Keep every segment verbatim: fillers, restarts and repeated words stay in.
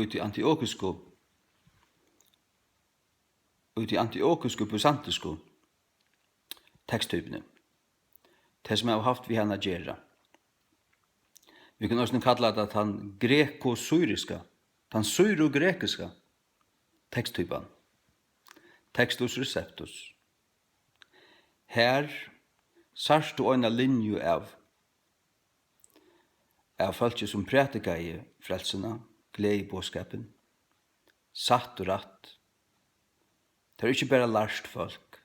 í tí antiokisku, í tí antiokisku bysantisku teksttypuni, tey sum hava havt við hana at gera. Vit kunnu eisini kalla tað tann greko-syriska, tann sýru-grekiska teksttypan, Textus Receptus. Her sært tú eina linju av, av fólki, sum prædikaði frelsuna, gleðiboðskapin, satt og rætt. Tað er ikki bara lært fólk.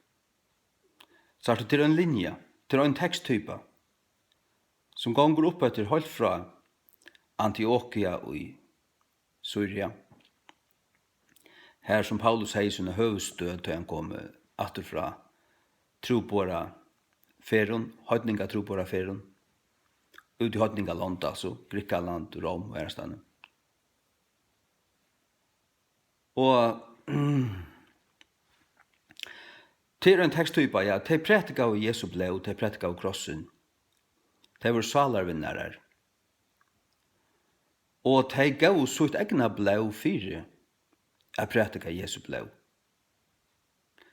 Sært tú, tað er ein linja, tað er ein teksttypa, sum gongur upp eftir heilt frá Antiokia í Sýria, har sum Paulus hevði sína høvuðsstøð, tá hann kom, eh, aftur frá trúboðaferðum, heidningatrúboðaferðum, út í heidningaland, altso Grikkaland, Róm og aðrastaðni. Og tað er ein teksttypa, ja, tey prædikaðu Jesu blóð, tey prædikaðu krossin, tey vóru sálarvinnarar. Og tey góvu sítt egna blóð fyri at prædika Jesu blóð.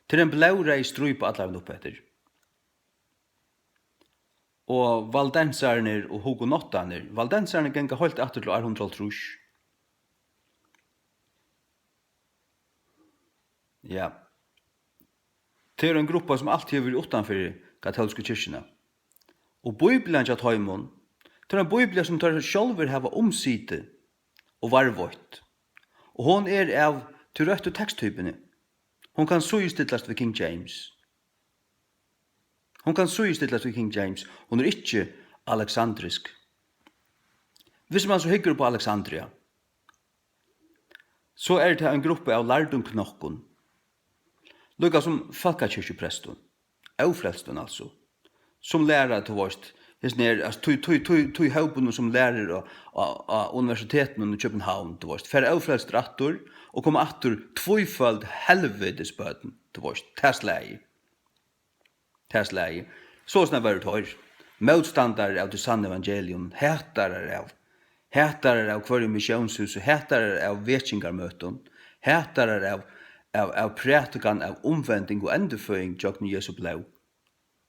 Tað er ein blóðreyð strípa allar vegin upp eftir. Og valdensarnir og hugenottarnir, valdensarnir ganga heilt aftur til ár hundrað og hálvtrýss. Ja. Tað er ein gruppa, sum altíð hevur verið uttan fyri katólsku kirkjuna. Og Bíblian hjá teimum, tað er ein Bíblia, sum teir sjálvir hava umsitið og varðveitt. Og hon er av tí røttu teksttypuni. Hon kann síðustillast við King James. Hon kann síðustillast við King James. Hon er ikki aleksandrisk. Viss mann so hyggur upp á Alexandria, so er tað ein gruppa av lærdum knokkum, líka sum fólkakirkjuprestum, ófrelstum altso, sum læra, tú veist, hesin er, altso, tí, tí, tí, tí hópinum, sum lærir á, á, á universitetinum í København, tú veist, fara ófrelstir aftur og koma aftur tvíføld helvitisbørn, tú veist, tað slagið. Tað slagið. Soleiðis verður teir. Mótstandarar av tí sanna evangelium, hatarar av, hatarar av hvørjum missiónshúsi, hatarar av vekingarmøtum, hatarar av, av, av prædikan av umvending og endurføðing gjøgnum Jesu blóð.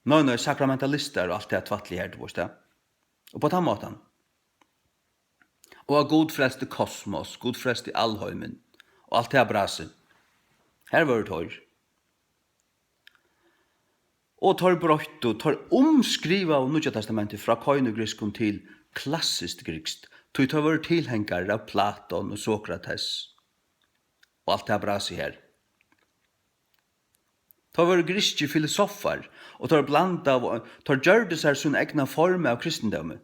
Nei, nei, sakramentalistar og alt tað tvætlið her, tú veist tað. Og á tann mátan. Og at Gud frelsti kosmos, Gud frelsti alheimin, og alt tað brasið. Her vóru teir. Og teir broyttu, teir umskrivaðu Nýggja Testamentið frá koinugrikskum til klassiskt grikskt, tí teir vóru tilhengarar av Platon og Sokrates og alt tað brasið her. Teir vóru grikskir filosofar, og teir blandaðu, teir gjørdu sær sín egna form av kristindómi.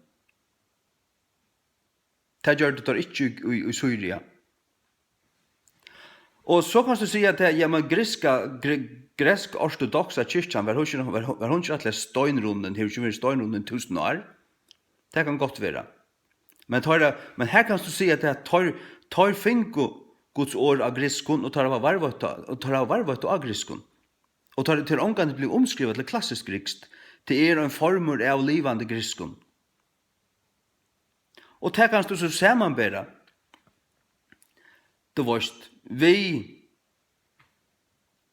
Tað gjørdu teir ikki í, í, í Sýria. Og so kanst tú siga, at tað, ja, men grikska, gre-, griksk-ortodoksa kirkjan, var hon ikki, var, var hon ikki rættiliga steinrunnin, hevur ikki verið steinrunnin í túsund ár? Tað kann gott vera. Men teir, men her kanst tú siga, at tað, teir, teir fingu Guds orð á grikskum, og teir hava varðveitt tað, og teir hava varðveitt tað á grikskum. Og teir, teir eru ongantíð blivið umskrivað til klassiskt grikskt. Tað er ein formur av livandi grikskum. Og tað kanst tú so samanbera, tú veist, við,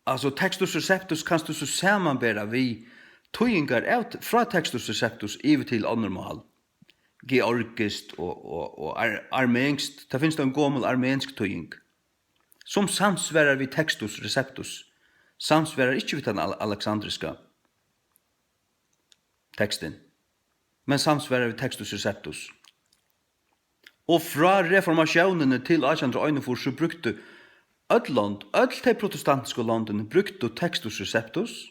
altso, Textus Receptus kanst tú so samanbera við týðingar av, frá Textus Receptus yvir til onnur mál, georgiskt og, og, og ar-, armenskt. Tað finst ein gomul armensk týðing, sum samsvarar við Textus Receptus, samsvarar ikki við tann al-, aleksandriska tekstin, men samsvarar við Textus Receptus. Og frá reformatiónini til átjan hundrað og einogfýrs, so brúktu øll lond, øll tey protestantsku londini, brúktu Textus Receptus.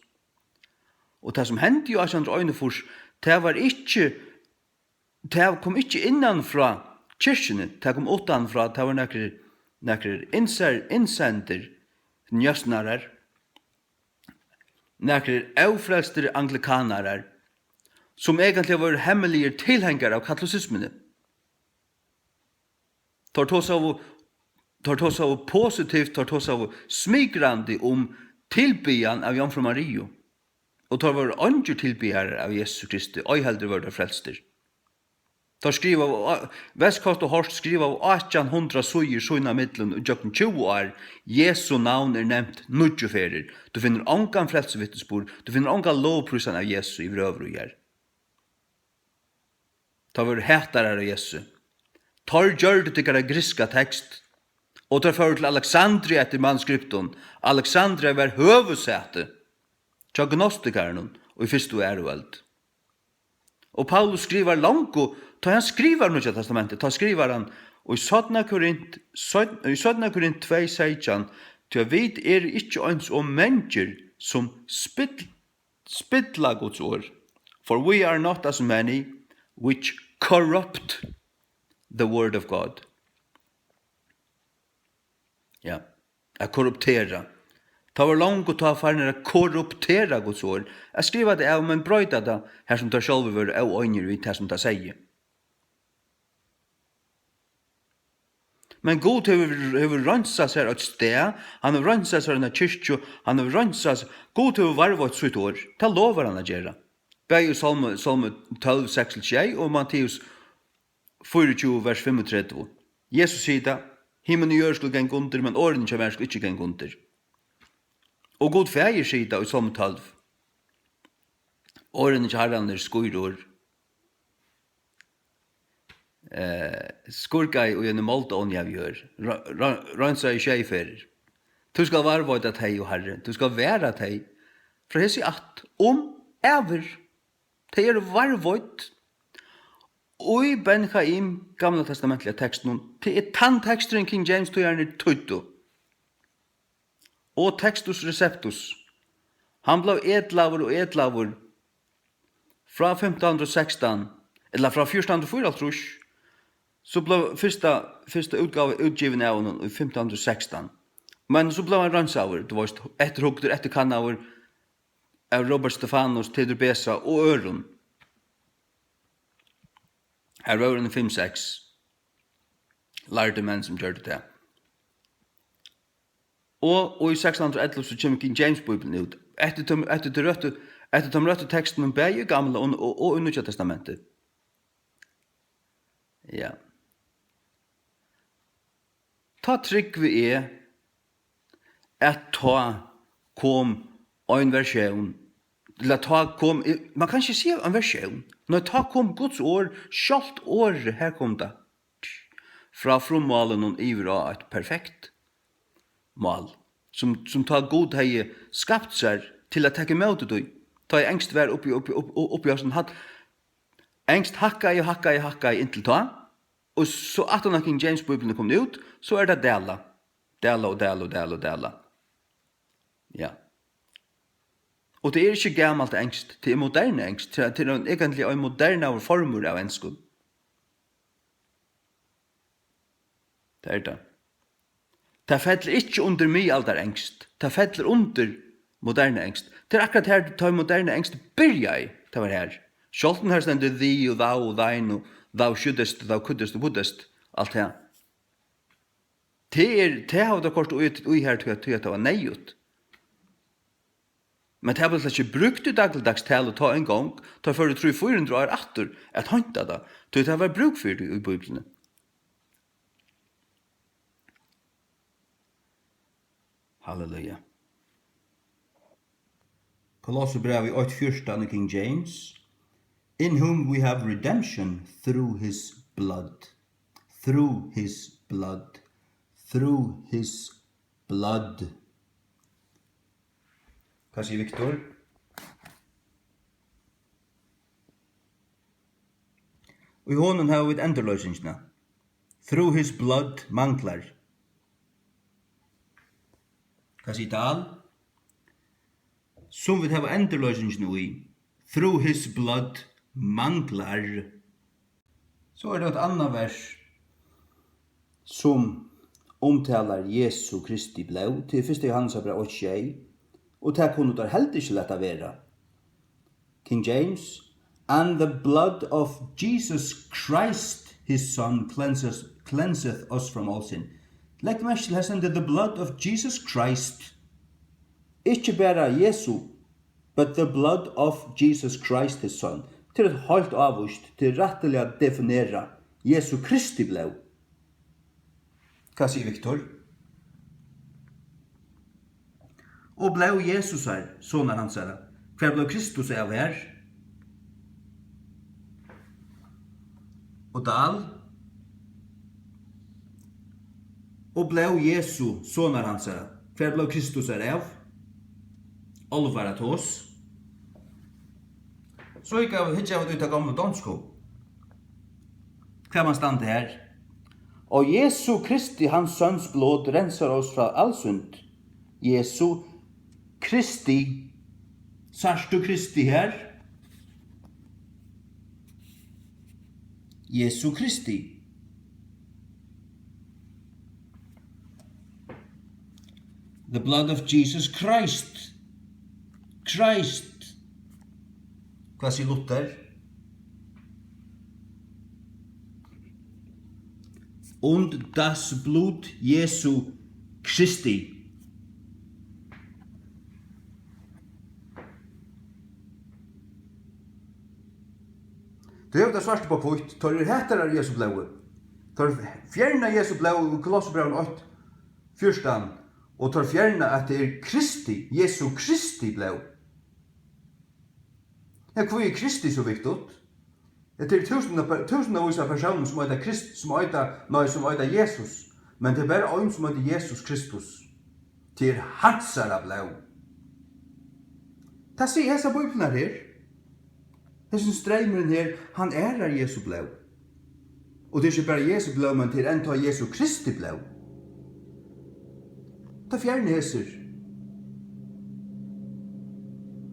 Og tað, sum hendi í átjan hundrað og einogfýrs, tað var ikki, tað kom ikki innan frá kirkjuni, tað kom uttan frá, tað var nakrir, nakrir innsar-, innsendir njósnarar, nakrir ófrelstir anglikanarar, sum eigentliga vóru hemmiligir tilhengarar av katolisismuni. Teir tosaðu, teir tosaðu positivt, teir tosaðu smigrandi um tilbiðjan av Jomfru Mariu, og teir vóru eingir tilbiðarar av Jesus Kristi, ei heldur vóru teir frelstir. Teir skrivaðu, Westcott og Hort skrivaðu átjan hundrað síður sín á millum í gjøgnum tjúgu ár. Jesu navn er nevnt níggju ferðir. Tú finnur ongan frelsivitnisburð, tú finnur onga lovprísan av Jesu yvirhøvur í her. Teir vóru hatarar av Jesu. Teir gjørdu tykkara grikska tekst, og teir fóru til Alexandria eftir manuskriptum. Alexandria var høvuðssæti hjá gnostikarunum í fyrstu og aðru øld. Og Paulus skrivar longu, tá hann skrivar Nýggja Testamentið, tá skrivar hann í seinna Korint, seinna, í seinna Korint tvey seytjan, tí at vit eru ikki eins og mangir, sum spill, spilla Guds orð. For we are not as many which corrupt the word of God. Ja, at korruptera. Teir vóru longu tá farnir at korruptera Guds orð. At skriva tað av, men broyta tað, har sum teir sjálvir vóru óeinir við tað, sum tað segði. Men Gud hevur, hevur reinsað sær eitt stað, hann hevur reinsað sær eina kirkju, hann hevur reinsað s-, Gud hevur varðveitt sítt orð. Tað lovar hann at gera. Bæði í Sálmi, Sálmi tólv, seks til sjey og Matteus fýraogtjúgu, vers fimmogtretivu. Jesus sigur tað: "Himin og jørð skulu ganga undir, men orðini hjá mær skulu ikki ganga undir." Og Gud Faðir sigur tað í Sálmi tólv: "Orðini hjá Harranum eru skír orð. Eh, skurkaði í eini moldovni av jørð, ro-, ro-, reinsaði sjey ferðir. Tú skal varðveita tey, o Harri, tú skal vara tey frá hesi ætt um ævir." Tey eru varðveitt í Ben Chaim, gamla testamentliga tekstinum. Tað er tann teksturin, King James týðararnir týddu. Og Textus Receptus. Hann bleiv etlaður og etlaður frá fimtan hundrað og sekstan, ella frá fjúrtan hundrað og fýraoghálvtrýss, so bleiv fyrsta, fyrsta útgáva útgivin av honum í fimtan hundrað og sekstan. Men so bleiv hann reinsaður, tú veist, eftirhugdur, eftirkannaður av Robert Stefanus, Theodor Beza og øðrum. Har vóru eini fimm, seks lærdu menn, sum gjørdu tað. Og, og í sekstan hundrað og ellivu, so kemur King James Bíblian út. Eftir teim, eftir teim røttu, eftir teim røttu tekstunum, bæði í Gamla og, og, og í Nýggja Testamenti. Ja. Tá trúgvi eg, at tá kom ein versjón, ella tá kom, man kann ikki siga ein versjón, nei, tá kom Guds orð, sjálvt orðið, har kom tað, frá frummálinum yvir á eitt perfekt mál, sum, sum tá Gud hevði skapt sær til at taka ímóti tí, tá ið enskt var uppi, uppi, uppi, uppi á sín hædd, enskt hakkaði, hakkaði, hakkaði inntil tá, og so aftan á King James Bíblian er komin út, so er tað dalað. Dalað og dalað og dalað og dalað. Ja. Og tað er ikki gamalt enskt, tað er moderne enskt, tað, tað er ein, eigentliga ein modernaður formur av enskum. Tað er tað. Tað fellur ikki undir miðaldarenskt. Tað fellur undir moderna enskt. Tað er akkurát har, tá ið moderna enskt byrjaði. Tað var har. Sjálvt um har stendur thee og thou og thine og thou shouldest, thou couldest og wouldest, alt tað. Tað er, tað hava teir koyrt í, í har, tí at, tí at tað var neyðugt. Men tað bleiv slett ikki brúkt í dagligdags talu tá eingong. Teir fóru trý, fýra hundrað ár aftur at heinta tað, tí tað var brúk fyri tí í Bíbliuni. Halleluja. Kolossebrævið eitt fjúrtan í King James. In whom we have redemption through his blood. Through his blood. Through his blood. Hvat sigur Victor? Í honum hava vit endurloysingina. Through his blood manglar. Hvat sigur Dahl? Sum vit hava endurloysingina í. Through his blood manglar. So er tað eitt annað vers, sum umtalar Jesu Kristi blóð. Tað er fyrsta Jóhannesarbræv eitt sjey, og tað kunnu teir heldur ikki lata vera. King James, "And the blood of Jesus Christ, his Son, cleanseth, cleanseth us from all sin." Legg merki til, her stendur "the blood of Jesus Christ." Ikki bara Jesu, "but the blood of Jesus Christ, his Son." Tað er heilt ávíst, tað er rættiliga definerað. Jesu Kristi blóð. Hvat sigur Viktor? Og blóð Jesusar, sonar hansara. Hvar bleiv Kristus av her? Og Dahl? Og blóð Jesu, sonar hansara. Hvar bleiv Kristusar av? Álvara tos. So eg gav hyggja út í ta gomlu donsku. Hvat man standa her? Og Jesu Kristi, hans søns blod, rensar oss fra al synd. Jesu Kristi. Sært tú Kristi her? Jesu Kristi. The blood of Jesus Christ. Christ. Hvat sigur Luther? Und das Blut Jesu Christi. Tú hevur tað svart upp á hvítt. Teir eru hatarar av Jesu blóði. Teir fjerna Jesu blóð í Kolossebrævinum eitt fjúrtan, og teir fjerna, at tað er Kristi, Jesu Kristi blóð. Ja, hví er Kristi so viktigt? Hetta er túsundar, túsundavís av persónum, sum eita Krist-, sum eita, nei, sum eita Jesus. Men tað er bara ein, sum eitur Jesus Kristus. Tað er hansara blóð. Tað sigur hesar bíbliurnar her. Hesin streymurin her, hann ærar Jesu blóð. Og tað er ikki bara Jesu blóð, men tað er enntá Jesu Kristi blóð. Tað fjerna hesir.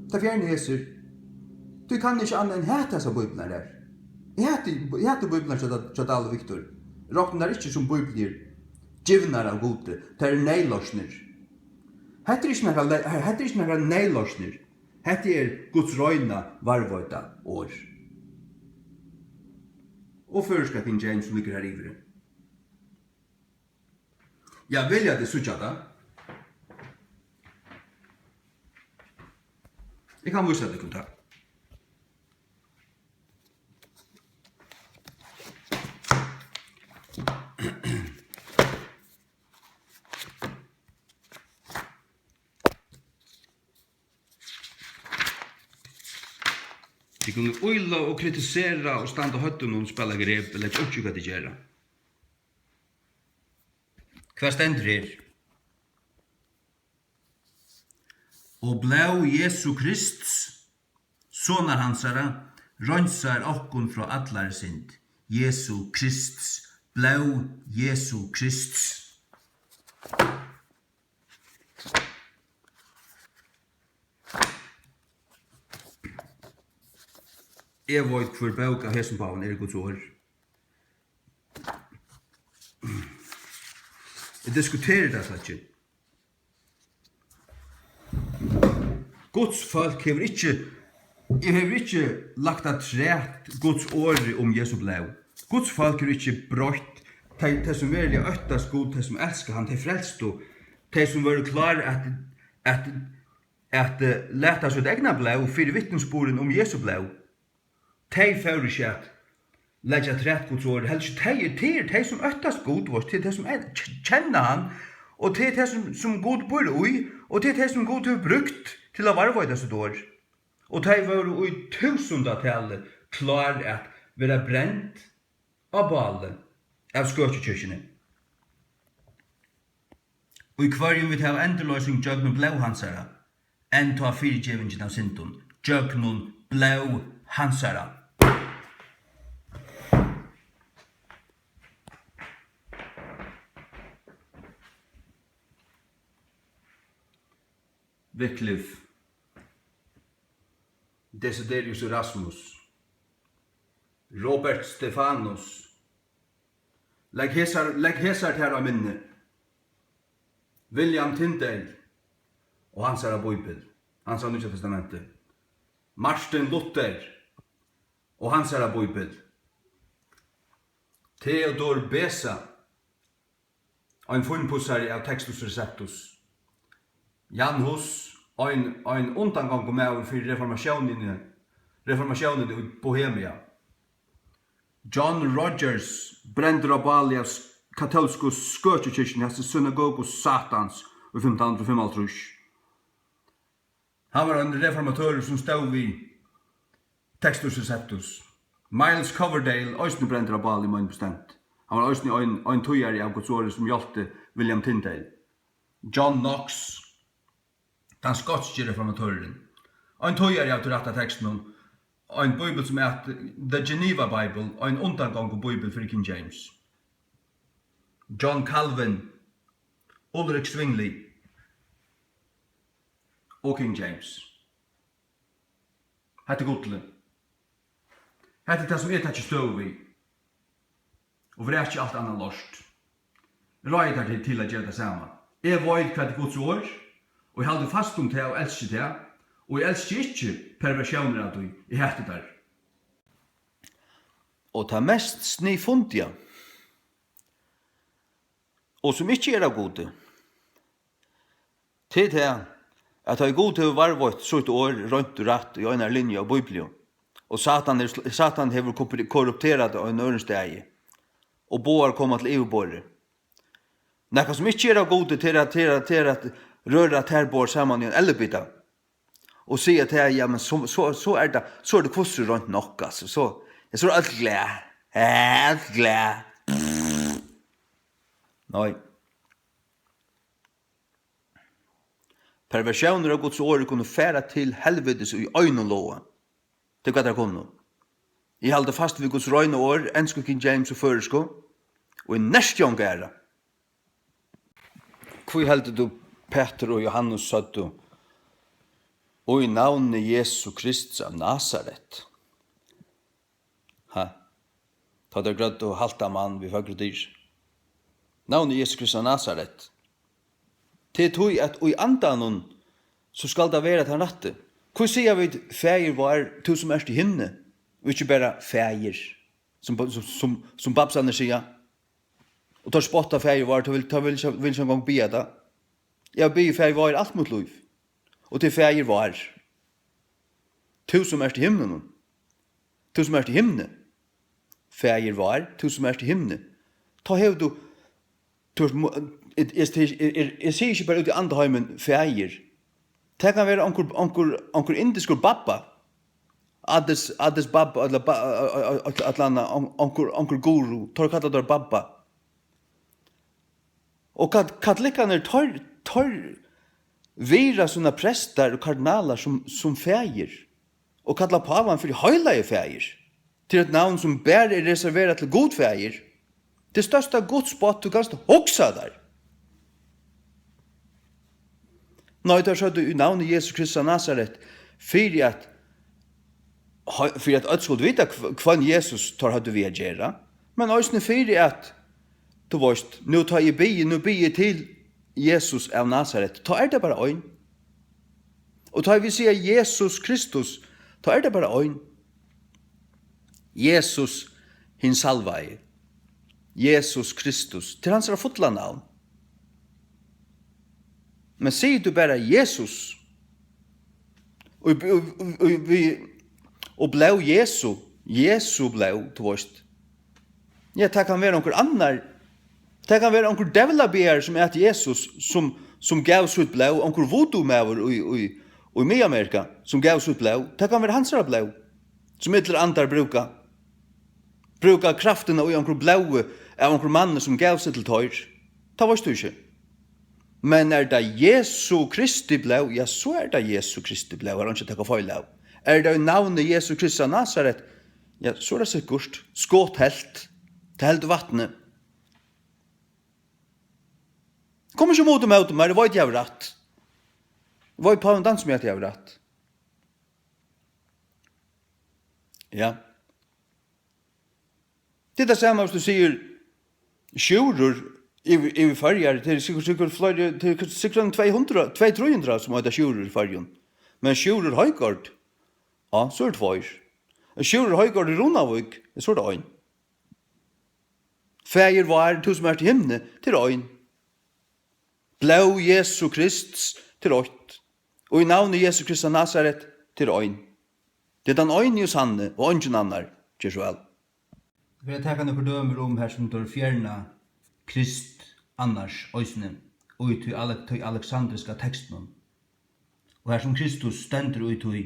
Tað fjerna hesir. Tú kann ikki annað enn hata hesar bíbliurnar her. Eg hati, eg hati bíbliurnar hjá, hjá Dahl og Viktor. Rokni tær ikki sum bíbliur givnar av Gudi. Tær eru neyðloysnir. Hetta er ikki nakar le-, hetta er ikki nakar neyðloysnir. Hetta er Guds reina, varðveitta orð. Og føroyska King James, sum liggur har yviri. Ja, vilja tit síggja tað? Eg kann vísa tykkum tað. Tit kunnu ýla og kritisera og standa á høvdinum, spæla grep, ella ikki, hvat tit gera. Hvat stendur her? Og blóð Jesu Krists, sonar hansara, reinsar okkum frá allari synd. Jesu Krists, blóð Jesu Krists. Eg veit, hvør bók av hesum báðum er Guds orð. Eg diskuteri tað, takk. Guds fólk hevur ikki, eg hevur ikki lagt afturat Guds orði um Jesu blóð. Guds fólk hevur ikki broytt. Tey, tey sum veruliga óttast Gud, tey sum elska hann, tey frelstu, tey sum vóru klár at, at, at, eh, lata sítt egna blóð fyri vitnisburðin um Jesu blóð. Tey fóru ikki at leggja afturat Guds orð, heldur ikki tey, tað er tey, sum óttast Gud, veitst, tað er tey, sum er, k-, kenna hann, og tað er tey, sum, sum Gud býr í, og tað er tey, sum Gud hevur brúkt til at varðveita sítt orð. Og tey vóru í túsundatali klár at verða brend á báli av skøkjukirkjuni, í hvørjum vit hava endurloysing gjøgnum blóð hansara, enntá fyrigevingin av syndum gjøgnum blóð hansara. Wycliffe, Desiderius Erasmus, Robert Stephanus, legg hesar, legg hesar tær á minni. William Tyndale og hansara bíbel, hansara Nýggja Testamenti. Martin Luther og hansara bíbel. Theodor Beza, ein fínpussari av Textus Receptus. Jan Hus, ein, ein undangongumaður fyri reformatiónini, reformatiónini í Bohemia. John Rogers, brendur á báli av s-, katólsku skøkjukirkjuni, hasi synagogu Satans, í fimtan hundrað og fimmoghálvtrýss. Hann var ein reformatørur, sum stóð við Textus Receptus. Miles Coverdale, eisini brendur á báli, meini bestemt. Hann var eisini ein, ein týðari av Guds orði, sum hjálpti William Tyndale. John Knox, tann skotski reformatørurin. Ein týðari av tí rætta tekstinum, ein bíbel sum æt The Geneva Bible, ein undangongubíbel fyri King James. John Calvin, Ulrich Zwingli og King James. Hetta er gullið. Hetta er tað, sum eg taki støðu við. Og vraki alt annað lort. Ráði tær til, til at gera tað sama. Eg veit, hvat er Guds orð, og eg haldi fast um tað og elski tað, og eg elski ikki perversiónir av tí. Eg hati tær. Og tað mest sniðfundiga, og sum ikki er av Gudi, tað er tað, at tá ið Gud hevur varðveitt sítt orð reint og rætt í einari linju av Bíbliu, og Satan er sl-, Satan hevur korrupterað tað á einum øðrum staði, og boðar koma til yvirborðið. Nakað sum ikki er av Gudi, tað er at, tað er at, tað er at røra tær boðar saman í ein ellibita, og siga tað, ja, men so, so, so er tað, so er tað hvussu reint nokk, altso, so, ja, so er øll glað. Ja, øll glað. Nei. Perversiónir av Guds orði kunnu fara til helvitis í einum loga. Tað er hvat tær kunnu. Eg haldi fast við Guds reina orð, ensku King James og føroysku, og í næstum onga aðra. Hví heldur tú Petur og Jóhannes søgdu, í navni Jesu Krists av Nasaret? Ha? Tá teir grøddu haltan mann við høgru dýr. Navni Jesu Krists av Nasaret. Tað er tí, at í andanum, so skal tað vera tann rætti. Hví siga vit, Faðir vár, tú sum ert í himni, og ikki bara Faðir, sum, sum, sum, sum babsarnir siga? Og teir spotta Faðir vár, teir vil, teir vil, vil ikki eingong biðja tað. Eg havi biðið Faðir vár alt mítt lív. Og tað er Faðir vár. Tú sum ert í himninum. Tú sum ert í himni. Faðir vár, tú sum ert í himni. Tá hevur tú, tú ert mo-, eg, eg, eg, eg, eg sigi ikki bara út í andaheimin, Faðir. Tað kann vera onkur, onkur, onkur indiskur babba. Addis, Addis Babba, ella ba-, ella, ella, ella, on-, onkur, onkur guru. Teir kalla teir babba. Og kat-, katolikkarnir, teir, teir virða sínar prestar og kardinalar sum, sum faðir, og kalla pávan fyri heilagi faðir. Tað er eitt navn, sum bara er reserverað til Gud Faðir. Tað er størsta gudspott, tú kanst hugsa tær. Nei, teir søgdu í navni Jesu Krists av Nasaret, fyri at, fyri at øll skuldu vita, hv-, hvønn Jesus teir høvdu við at gera, men eisini fyri at, tú veist, nú tá eg biði, nú biði eg til Jesus av Nasaret, tá er tað bara ein. Og tá eg vil siga Jesus Kristus, tá er tað bara ein. Jesus hin salvaði. Jesus Kristus, tað er hansara fulla navn. Men sigur tú bara Jesus, og, og, og, og, og blóð Jesu, Jesu blóð, tú veist. Ja, tað kann vera onkur annar. Tað kann vera onkur djevlabiðari, sum æt Jesus, sum, sum gav sítt blóð, onkur voodoo-maður í, í, í Miðamerika, sum gav sítt blóð. Tað kann vera hansara blóð, sum illir andar brúka. Brúka kraftina í onkrum blóði av onkrum manni, sum gav seg til teir. Tað veitst tú ikki. Men er tað Jesu Kristi blóð, ja, so er tað Jesu Kristi blóð, har er einki at taka feil av. Er tað í navni Jesu Krists av Nasaret, ja, so er tað sikkurt. Skot helt. Tað heldur vatnið. Kom ikki móti móti mær, eg veit, eg havi rætt. Eg veit, Pávin Dans, sum eg, at eg havi rætt. Ja. Tað er tað sama, viss tú sigur Sjúrður yvir, yvir Føroyar, tað er sikkurt, sikkurt fleiri, tað er sikkurt um tvey hundrað, tvey, trý hundrað sum eita Sjúrður í Føroyum. Men Sjúrður Højgaard, ja, so eru tveir. Sjúrður Højgaard í Runavík, so er tað ein. Faðir vár, tú sum ert í himni, tað er ein. Blóð Jesu Krists, tað er eitt. Og í navni Jesu Krists av Nasaret, tað er ein. Tað er tann eini og sanni, og eingin annar. Ger so væl. Eg vil taka nøkur dømi um, har sum teir fjerna Krist annars eisini, í tí ale-, tí aleksandriska tekstinum, og har sum Kristus stendur í tí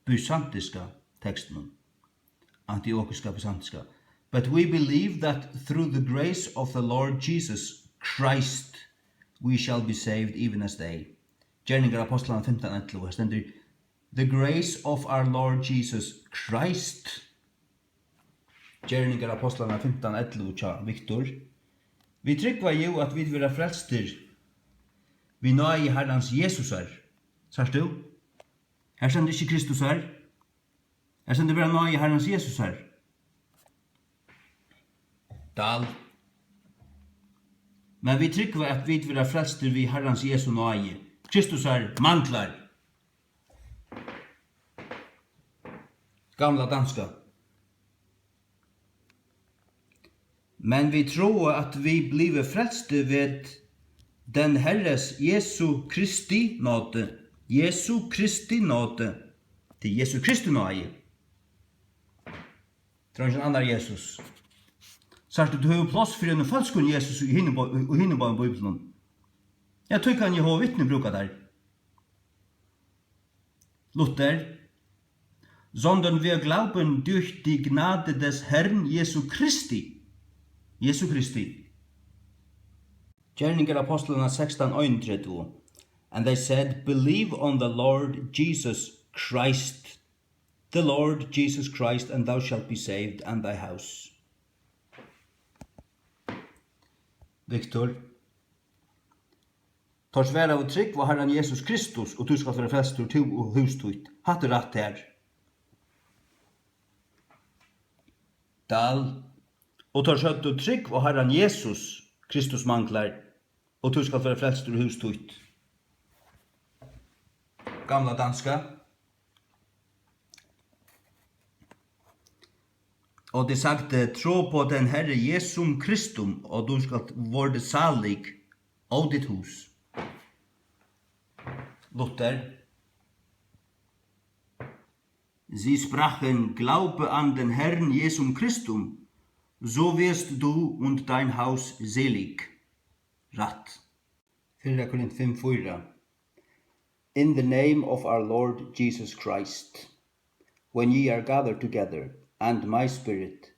bysantinska tekstinum, antiokiska bysantinska. "But we believe that through the grace of the Lord Jesus Christ we shall be saved even as they." Gerningar Apostlanna fimtan ellivu, her stendur, "The grace of our Lord Jesus Christ." Gerningar Apostlanna fimtan ellivu hjá Viktor. "Vit trúgva jú, at vit verða frelstir við náði Harrans Jesusar." Sært tú? Her stendur ikki Kristusar. Her stendur bara náði Harrans Jesusar. Dal. "Men vit trúgva, at vit verða frelstir við Harrans Jesu náði." Kristusar manglar. Gamla danska. "Men vi tror, at vi bliver frelste ved den Herres Jesu Kristi nåde." Jesu Kristi nåde. Tað er Jesu Kristi náði. Tað er eingin annar Jesus. Sært tú, tú hevur pláss fyri einum falskum Jesus í hinum bá-, í hinum báðum bíbliunum. Ja, tí kann Jehova Vitni brúka teir. Luther. "Sondern wir glauben durch die Gnade des Herrn Jesu Christi." Jesu Kristi. Gerningar Apostlanna sekstan einogtretivu. "And they said, 'Believe on the Lord Jesus Christ, the Lord Jesus Christ, and thou shalt be saved, and thy house.'" Viktor. "Teir svaraðu, 'Trúgv á Harran Jesus Kristus, og tú skalt vera frelstur, tú og hús títt.'" Hatta er rætt her. Dal. "Og teir søgdu, 'Trúgv á Harran Jesus, Kristus manglar, og tú skalt vera frelstur, og hús títt.'" Gamla danska. "Og de sagde, 'Tro på den Herre Jesum Kristum, og du skalt være salig, og dit hus.'" Luther. "Sie sprachen, 'Glaube an den Herrn Jesum Christum, so wirst du und dein Haus selig.'" Rætt. Fyrra Korint fimm fýra. "In the name of our Lord Jesus Christ, when ye are gathered together, and my spirit,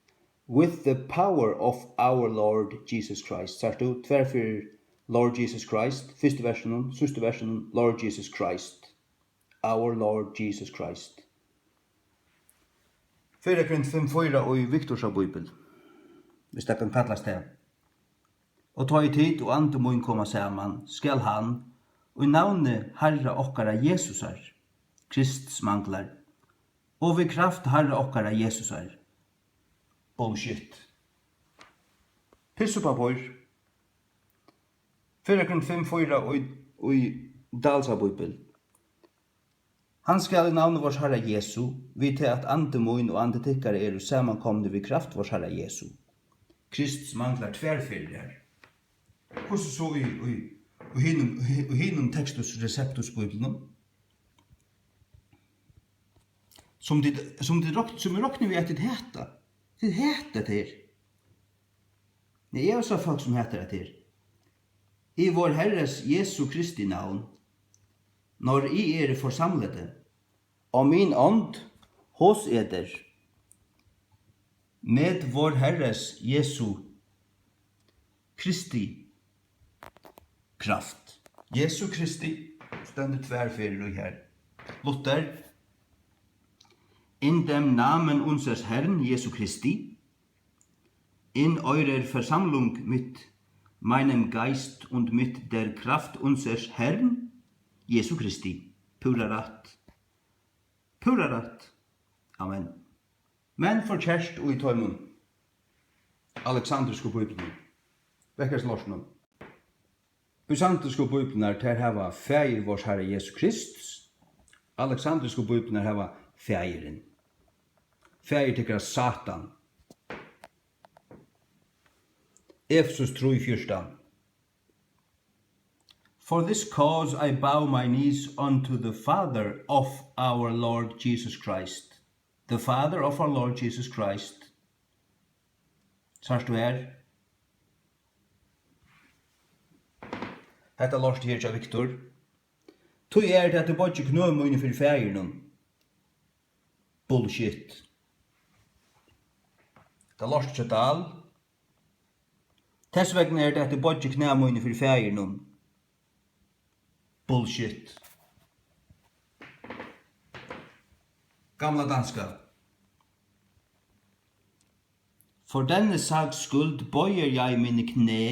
with the power of our Lord Jesus Christ." Sært tú, tvær ferðir Lord Jesus Christ, fyrstu versinum, síðstu versinum, Lord Jesus Christ. Our Lord Jesus Christ. Fyrra Korint fimm fýra í Viktorsa bíbel, viss tað kann kallast tað. "Og tá ið tit og andi mín koma saman, skal hann, í navni Harra okkara Jesusar, Krists manglar, og við kraft Harra okkara Jesusar." Bullshit. Pissupappír. Fyrra Korint fimm fýra í, í Dalsa bíbel. "Hann skal í navni vors Harra Jesu, við tað at andi mín og andi tykkara eru samankomnir við kraft vors Harra Jesu." Krists manglar tvær ferðir her. Hvussu so í, í, í hinum, í, í hinum Textus Receptus bíblinum? Sum tit, sum tit rokn-, sum eg rokni við, at tit hata. Tit hata tað her. Nei, eg havi sæð fólk, sum hatar hetta her. "I vår Herres Jesu Kristi navn, når I er forsamlede, og min ånd hos eder, med vår Herres Jesu Kristi kraft." Jesu Kristi stendur tvær ferðir í her. Luther. "In dem Namen unseres Herrn Jesu Christi, in eurer Versammlung mit meinem Geist und mit der Kraft unseres Herrn Jesu Christi." Púra rætt. Púra rætt. Amen. Men forkert í teimum aleksandrisku bíbliunum. Vekkerslortinum. Bysantinsku bíbliurnar, tær hava faðir vors Harra Jesu Krists. Aleksandrisku bíbliurnar hava faðirin. Faðir tykkara Satan. Efesus trý fjúrtan. "For this cause I bow my knees unto the Father of our Lord Jesus Christ." The Father of our Lord Jesus Christ. Sært tú her? Hetta lortið her hjá Viktor. Tí er tað, at eg boyggi knø míni fyri Faðirinum. Bullshit. Tað lortið hjá Dahl. Tess vegna er tað, at eg boyggi knæ míni fyri Faðirinum. Bullshit. Gamla danska. For denne sags skyld bøyer jeg mine knæ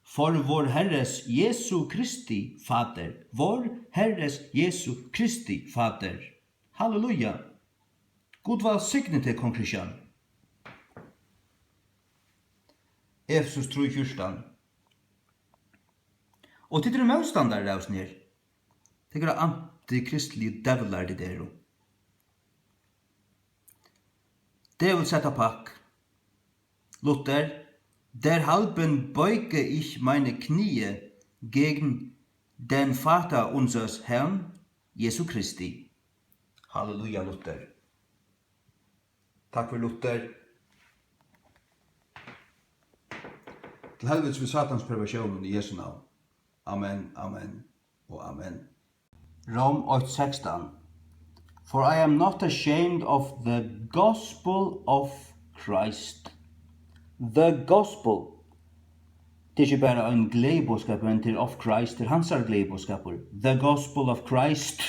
for vor Herres Jesu Kristi Fader. Vor Herres Jesu Kristi Fader. Halleluja. Gud vælsigni teg, kong Kristian. Efesus trý fjúrtan. Og tit eru mótstandarar av hesum her. Tit eru antikristligu djevlar, tit eru. Djevulsæta pakk. Luther, derhalben beuge ich meine Knie gegen den Vater unseres Herrn Jesu Christi. Halleluja, Luther. Takk fyri, Luther. Til helvitis við Satans perversjónum í Jesu navn. Amen, amen og amen. Rom eitt sekstan. For I am not ashamed of the gospel of Christ. The gospel. Tað er ikki bara ein gleðiboðskapur, men tað er of Christ, tað er hansara gleðiboðskapur. The gospel of Christ.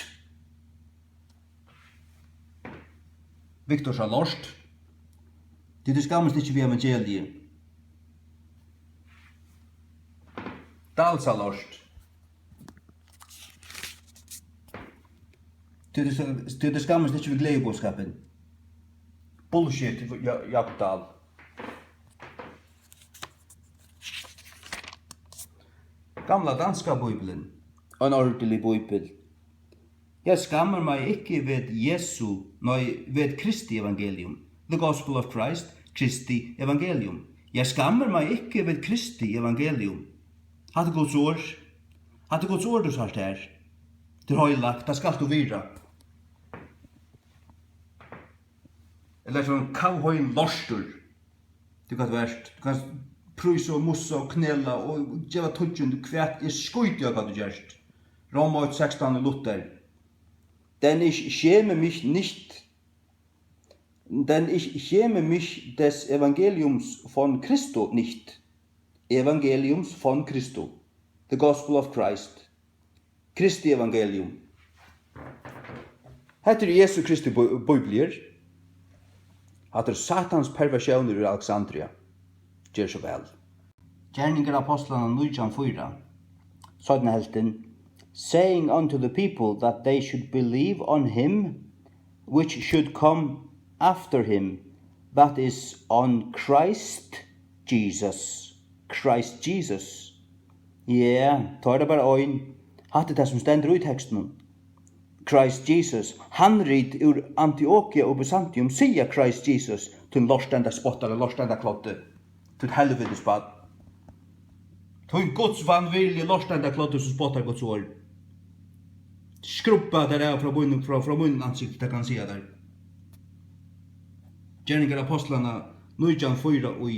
Viktor sá lort. Tit skammast ikki við evangeliið. Dahl sá lort. Tit, tit skammast ikki við gleðiboðskapin. Bullshit, Ja-, Jakob Dahl. Gamla danska bíblian. Ein ordentlig bíbel. Jeg skammer meg ikke ved Jesu, nei, ved Kristi evangelium. The gospel of Christ, Kristi evangelium. Jeg skammer meg ikke ved Kristi evangelium. Hatta er Guds orð. Hatta er Guds orð, tú sært her. Tað er heilagt, tað skalt tú virða. Ella sum kavhein lortur. Tú kanst verst. Tú kanst prísa og mussa og knela og geva tíggjund, hvat eg skíti á, hvat tú gert. Róma eitt sekstan í Luther. Denn ich schäme mich nicht, denn ich schäme mich des Evangeliums von Christo nicht. Evangeliums von Christo. The gospel of Christ. Kristi evangelium. Hetta er Jesu Kristi bí-, bíbliur. Hatta er Satans perversjónur úr Alexandria. Ger so væl. Gerningar Ápostlanna nítjan fýra. Seinna helvtin. Saying unto the people that they should believe on him which should come after him, that is, on Christ Jesus. Christ Jesus. Ja, tá er tað bara ein. Hatta er tað, sum stendur í tekstinum. Christ Jesus. Handrit úr Antiokia og Byzantium siga Christ Jesus, tín lortenda spottara, lortenda kloddi. Títt helvitis barn. Tín Guds vanvirðiligi lortenda kloddi, sum spottar Guds orð. Skrubba tær av frá mínum, frá, frá mínum ansikti, tað kann eg siga tær. Gerningar Ápostlanna nítjan fýra í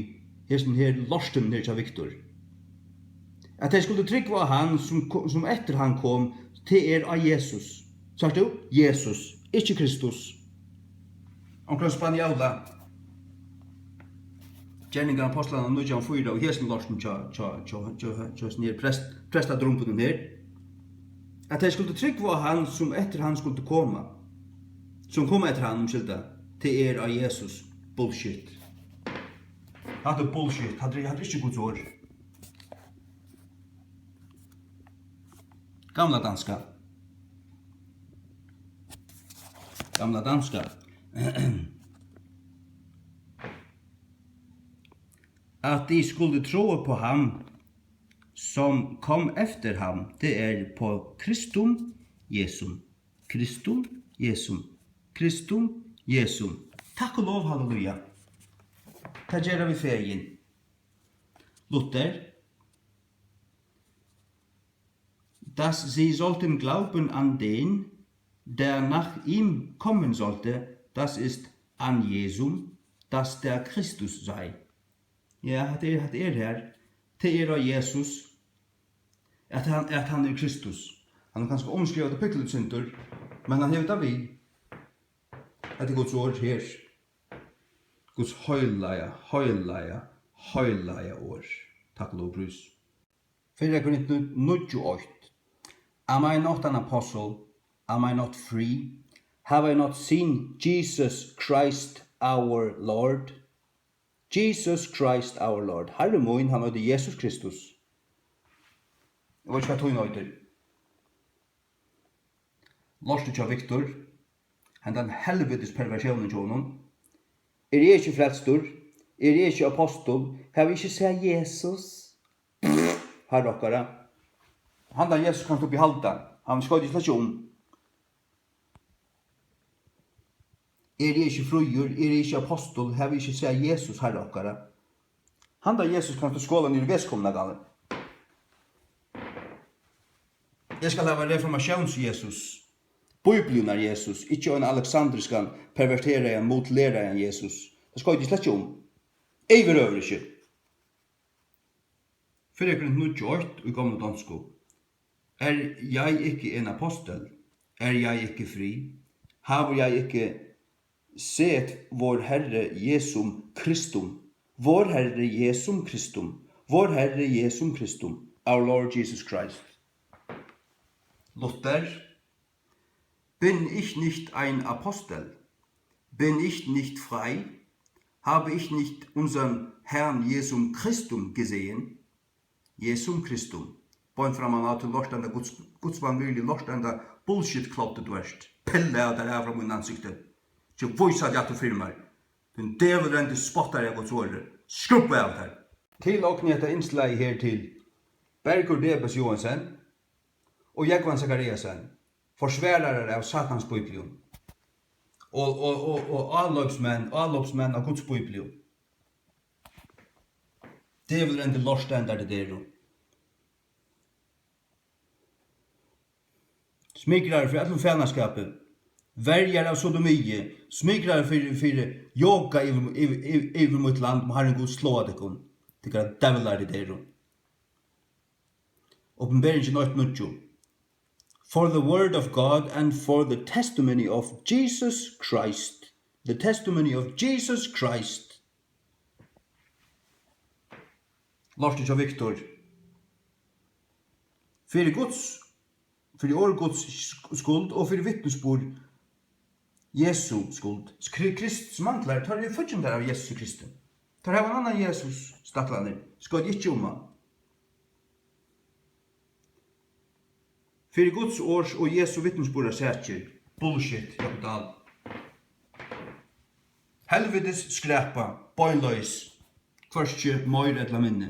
hesum her lortinum her hjá Viktor. At tey skuldu trúgva á hann, sum ko-, sum eftir hann kom, tað er á Jesus. Sært tú? Jesus, ikki Kristus. Onkran spann í Óla. Gerningar Ápostlanna nítjan fýra, og hesum lortum hjá, hjá, hjá, hjá, hjá hesum her prest-, prestadrumbunum her. At tey skuldu trúgva á hann, sum eftir hann skuldi koma. Sum kom eftir hann, umskylda. Tað er á Jesus. Bullshit. Hatta er bullshit. Hatta er, hatta er ikki Guds orð. Gamla danska. Gamla danska. At de skulle tro på ham, som kom efter ham, det er på Kristum Jesum. Kristum Jesum. Kristum Jesum. Takk og lov, halleluja. Tað gera vit fegin. Luther. Dass sie sollten glauben an den, der nach ihm kommen sollte, das ist an Jesum, dass der Christus sei. Ja, hatta er, hatta er her. Tað er á Jesus, at hann, at hann er Kristus. Hann hevur kanska umskrivað kapittul eitt sindur, men hann hevur tað við. Hetta er Guds orð her. Guds heilaga, heilaga, heilaga orð. Takk og lov og prís. Fyrra Korint níggju eitt. Am I not an apostle? Am I not free? Have I not seen Jesus Christ our Lord? Jesus Christ our Lord. Harri mín, hann eitur Jesus Kristus. Eg veit ikki, hvat tín eitur. Lortið hjá Viktor. Hendan helvitis perversjónin hjá honum. Eri eg ikki frelstur? Eri eg ikki apostul? Havi eg ikki sæð Jesus? Harra okkara. Handan Jesus kanst tú behalda. Hann skoytir slett ikki um. Eri eg ikki fríur? Eri eg ikki apostul? Havi eg ikki sæð Jesus, Harra okkara? Handan Jesus kanst tú skola niður í vesikummuna, galli. Eg skal hava reformatións-Jesus, Bíbliunnar-Jesus, ikki ein aleksandriskan, perverteraðan, mutileraðan Jesus. Tað skoytir slett ikki um. Yvirhøvur ikki. Fyrra Korint níggju eitt í gomlu donsku. Er jeg ikke en apostel? Er jeg ikke fri? Haver jeg ikke set vor Herre Jesum Kristum? Vor Herre Jesum Kristum. Vor Herre Jesum Kristum. Our Lord Jesus Christ. Luther. Bin ich nicht ein Apostel? Bin ich nicht frei? Habe ich nicht unseren Herrn Jesum Christum gesehen? Jesum Kristum. Beint fram á ná til lortanda Guds, Guds vanvirðiliga lortanda bullshit-kloddi, tú ert. Pilla av tær av frá mínum ansikti. Ikki vísa teg aftur fyri mær. Tín djevulrendi spottari av Guds orði. Skrubba av tær. Til ogn í hetta innslagið her til Bergur Debes Johansen og Jógvan Zachariasen, forsvararar av Satans Bíblium og, og, og, og áloypsmenn, áloypsmenn av Guds Bíblium. Djevulrendi lortendar tit eru. Smikrarar fyri øllum fanaskapi, verjar av sodomi, smikrarar fyri, fyri joga yvir, yvir, yvir, yvir mítt land, má Harrin Gud sláa tykkum, tykkara djevlar tit eru. Opinberingin eitt níggju. For the word of God and for the testimony of Jesus Christ. The testimony of Jesus Christ. Lortið hjá Viktor. Fyri Guds, fyri orð Guds sk-, skuld og fyri vitnisburð Jesu skuld. Kri-, Krists manglar, teir eru fíggindar av Jesusi Kristi. Teir hava ein annan Jesus, staklarnir. Skoyt ikki um hann. Fyri Guds orðs og Jesu vitnisburðar sakir. Bullshit, Jakob Dahl. Helvitis skræpa, beinleiðis, hvørki meir ella minni.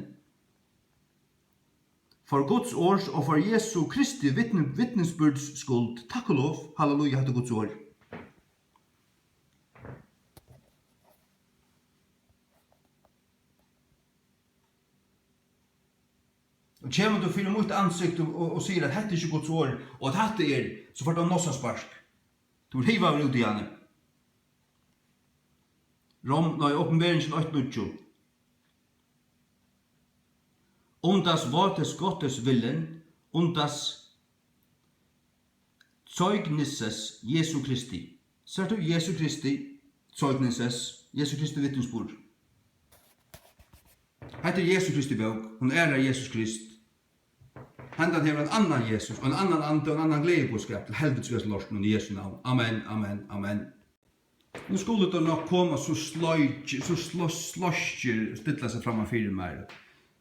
For Guds orðs og for Jesu Kristi vitni-, vitnisburðs skuld. Takk og lov. Halleluja, hatta er Guds orð. Og kemur tú fyri mítt ansikt og, og, og sigur at hetta er ikki Guds orð, og at hatta er, so fært tú ein nossaspark. Tú ert hivaður út í hann. Rom, nei, Opinberingin eitt níggju. Um das Wortes Gottes willen, um das Zeugnisses Jesu Christi. Sært tú Jesu Kristi, Zeugnisses, Jesu Kristi vitnisburð. Hetta er Jesu Kristi bók, hon ærar Jesus Krist. Hendan hevur ein annan Jesus, og ein annan anda, og ein annan gleðiboðskap til helvitis við hesum lortinum í Jesu navn. Amen, amen, amen. Nú skulu teir nokk koma, so sleikir, so slo-, sleikir stilla seg framman fyri mær.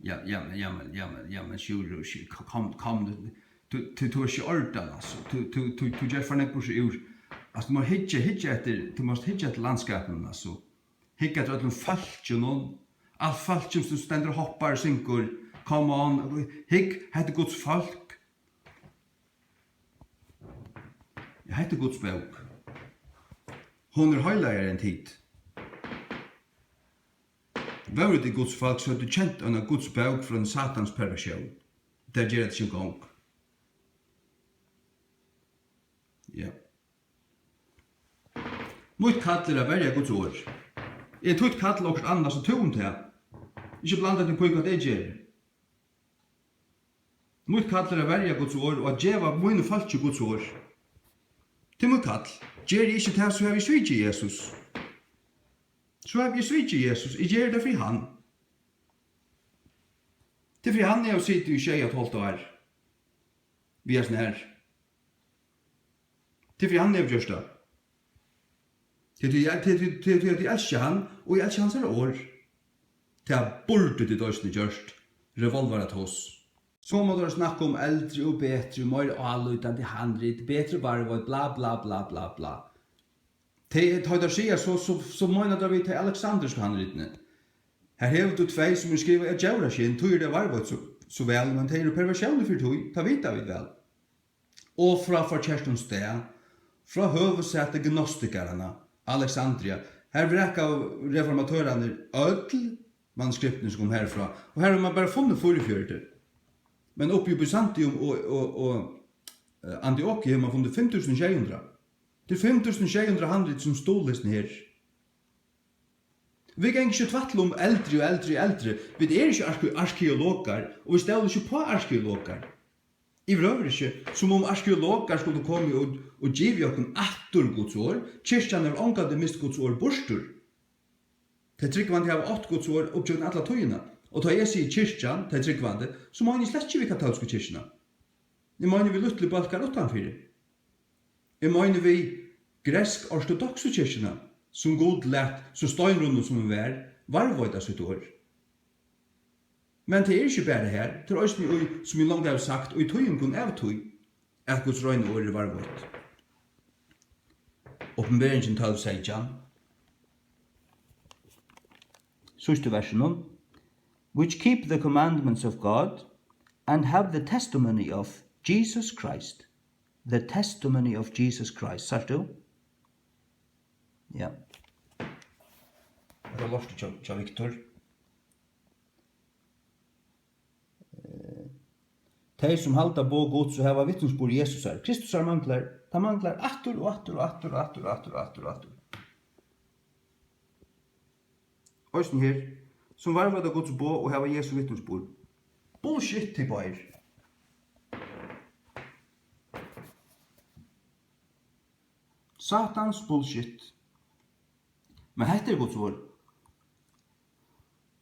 Ja, ja, men, ja, men, ja, men, ja, men, Sjúrður, Sjú-, ko-, kom, kom, tú, tú, tú ert ikki í ordan, altso. Tú, tú, tú, tú ger for nógv burtur úr. Altso, tú mást hyggja, hyggja eftir, tú mást hyggja eftir landskapinum, altso. Hygg eftir øllum fólkinum. Alt fólkið sum stendur og hoppar og syngur. Come on, hygg, hetta er Guds fólk. Ja, hetta er Guds bók. Hon er heilagari enn tit. Vóru tit Guds fólk, so høvdu tit kent eina Guds bók frá ein Satans perversjón. Tað ger tað ikki eingong. Ja. Mítt kall er at verja Guds orð. Er títt kall okkurt annað, so tú um tað. Ikki blanda teg upp í, hvat eg geri. Mítt kall er at verja Guds orð og at geva mínum fólki Guds orð. Tað er mítt kall. Geri eg ikki tað, so havi eg svikið Jesus. So havi eg svikið Jesus. Eg geri tað fyri hann. Tað er fyri hann, eg havi sitið í sjey og eitt hálvt ár. Við hasum her. Tað er fyri hann, eg havi gjørt tað. Tað er tí, tað er tí, tað er tí, at eg elski hann, og eg elski hansara orð. Tað burdu tit eisini gjørt. Revolvaratós. So má teir snakka um eldri og betri, meira álítandi handrit, betri varðveitt, bla, bla, bla, bla, bla. Tey, tá teir siga so, so, so meina teir við tey aleksandrisku handritini. Her hevur tú tvey, sum eru skrivað av djóraskinn, tí eru tey varðveitt so, so væl, men tey eru perversjónir fyri tí, tað vita vit væl. Og frá forkertum stað, frá høvuðssæti gnostikaranna, Alexandria. Har vrakaðu reformatørarnir øll manuskriptini, sum komu harfrá, og har hevur mann bara funnið fýraogfjøruti. Men uppi í Byzantium og, og, og, eh, Antiokia hevur mann funnið fimm túsund sjey hundrað. Tað er fimm túsund sjey hundrað handrit, sum stuðla hesum her. Vit ganga ikki og tvætla um eldri og eldri og eldri. Vit eru ikki arke-, arkeologar, og vit stóla ikki upp á arkeologar. Yvirhøvur ikki, sum um arkeologar skuldu komið og, og givið okkum aftur Guds orð. Kirkjan hevur ongantíð mist Guds orð burtur. Tey trúgvandi hava átt Guds orð upp gjøgnum alla tíðina. Og tá eg sigi kirkjan, tey trúgvandi, so meini eg slett ikki við katólsku kirkjuna. Eg meini við lítlu bólkar uttanfyri. Eg meini við greskk-ortodoksu kirkjuna, sum Gud læt, so steinrunna sum hon var, varðveita sítt orð. Men tað er ikki bara har, tað er eisini í, sum eg longu havi sagt, í týðingum av tí, at Guds reina orð er varðveitt. Opinberingin tólv seytjan. Síðstu versinum. "Which keep the commandments of God and have the testimony of Jesus Christ." The testimony of Jesus Christ. Sært tú? Ja. Hetta er lortið hjá, hjá Viktor. Eh, tey, sum halda boð Guds og hava vitnisburð Jesusar, Kristusar manglar, tað manglar aftur og aftur og aftur og aftur og aftur og aftur og aftur. Eisini her, sum varðveita Guds boð og hava Jesu vitnisburð. Bullshit, tit báðir. Satans bullshit. Men hetta er Guds orð.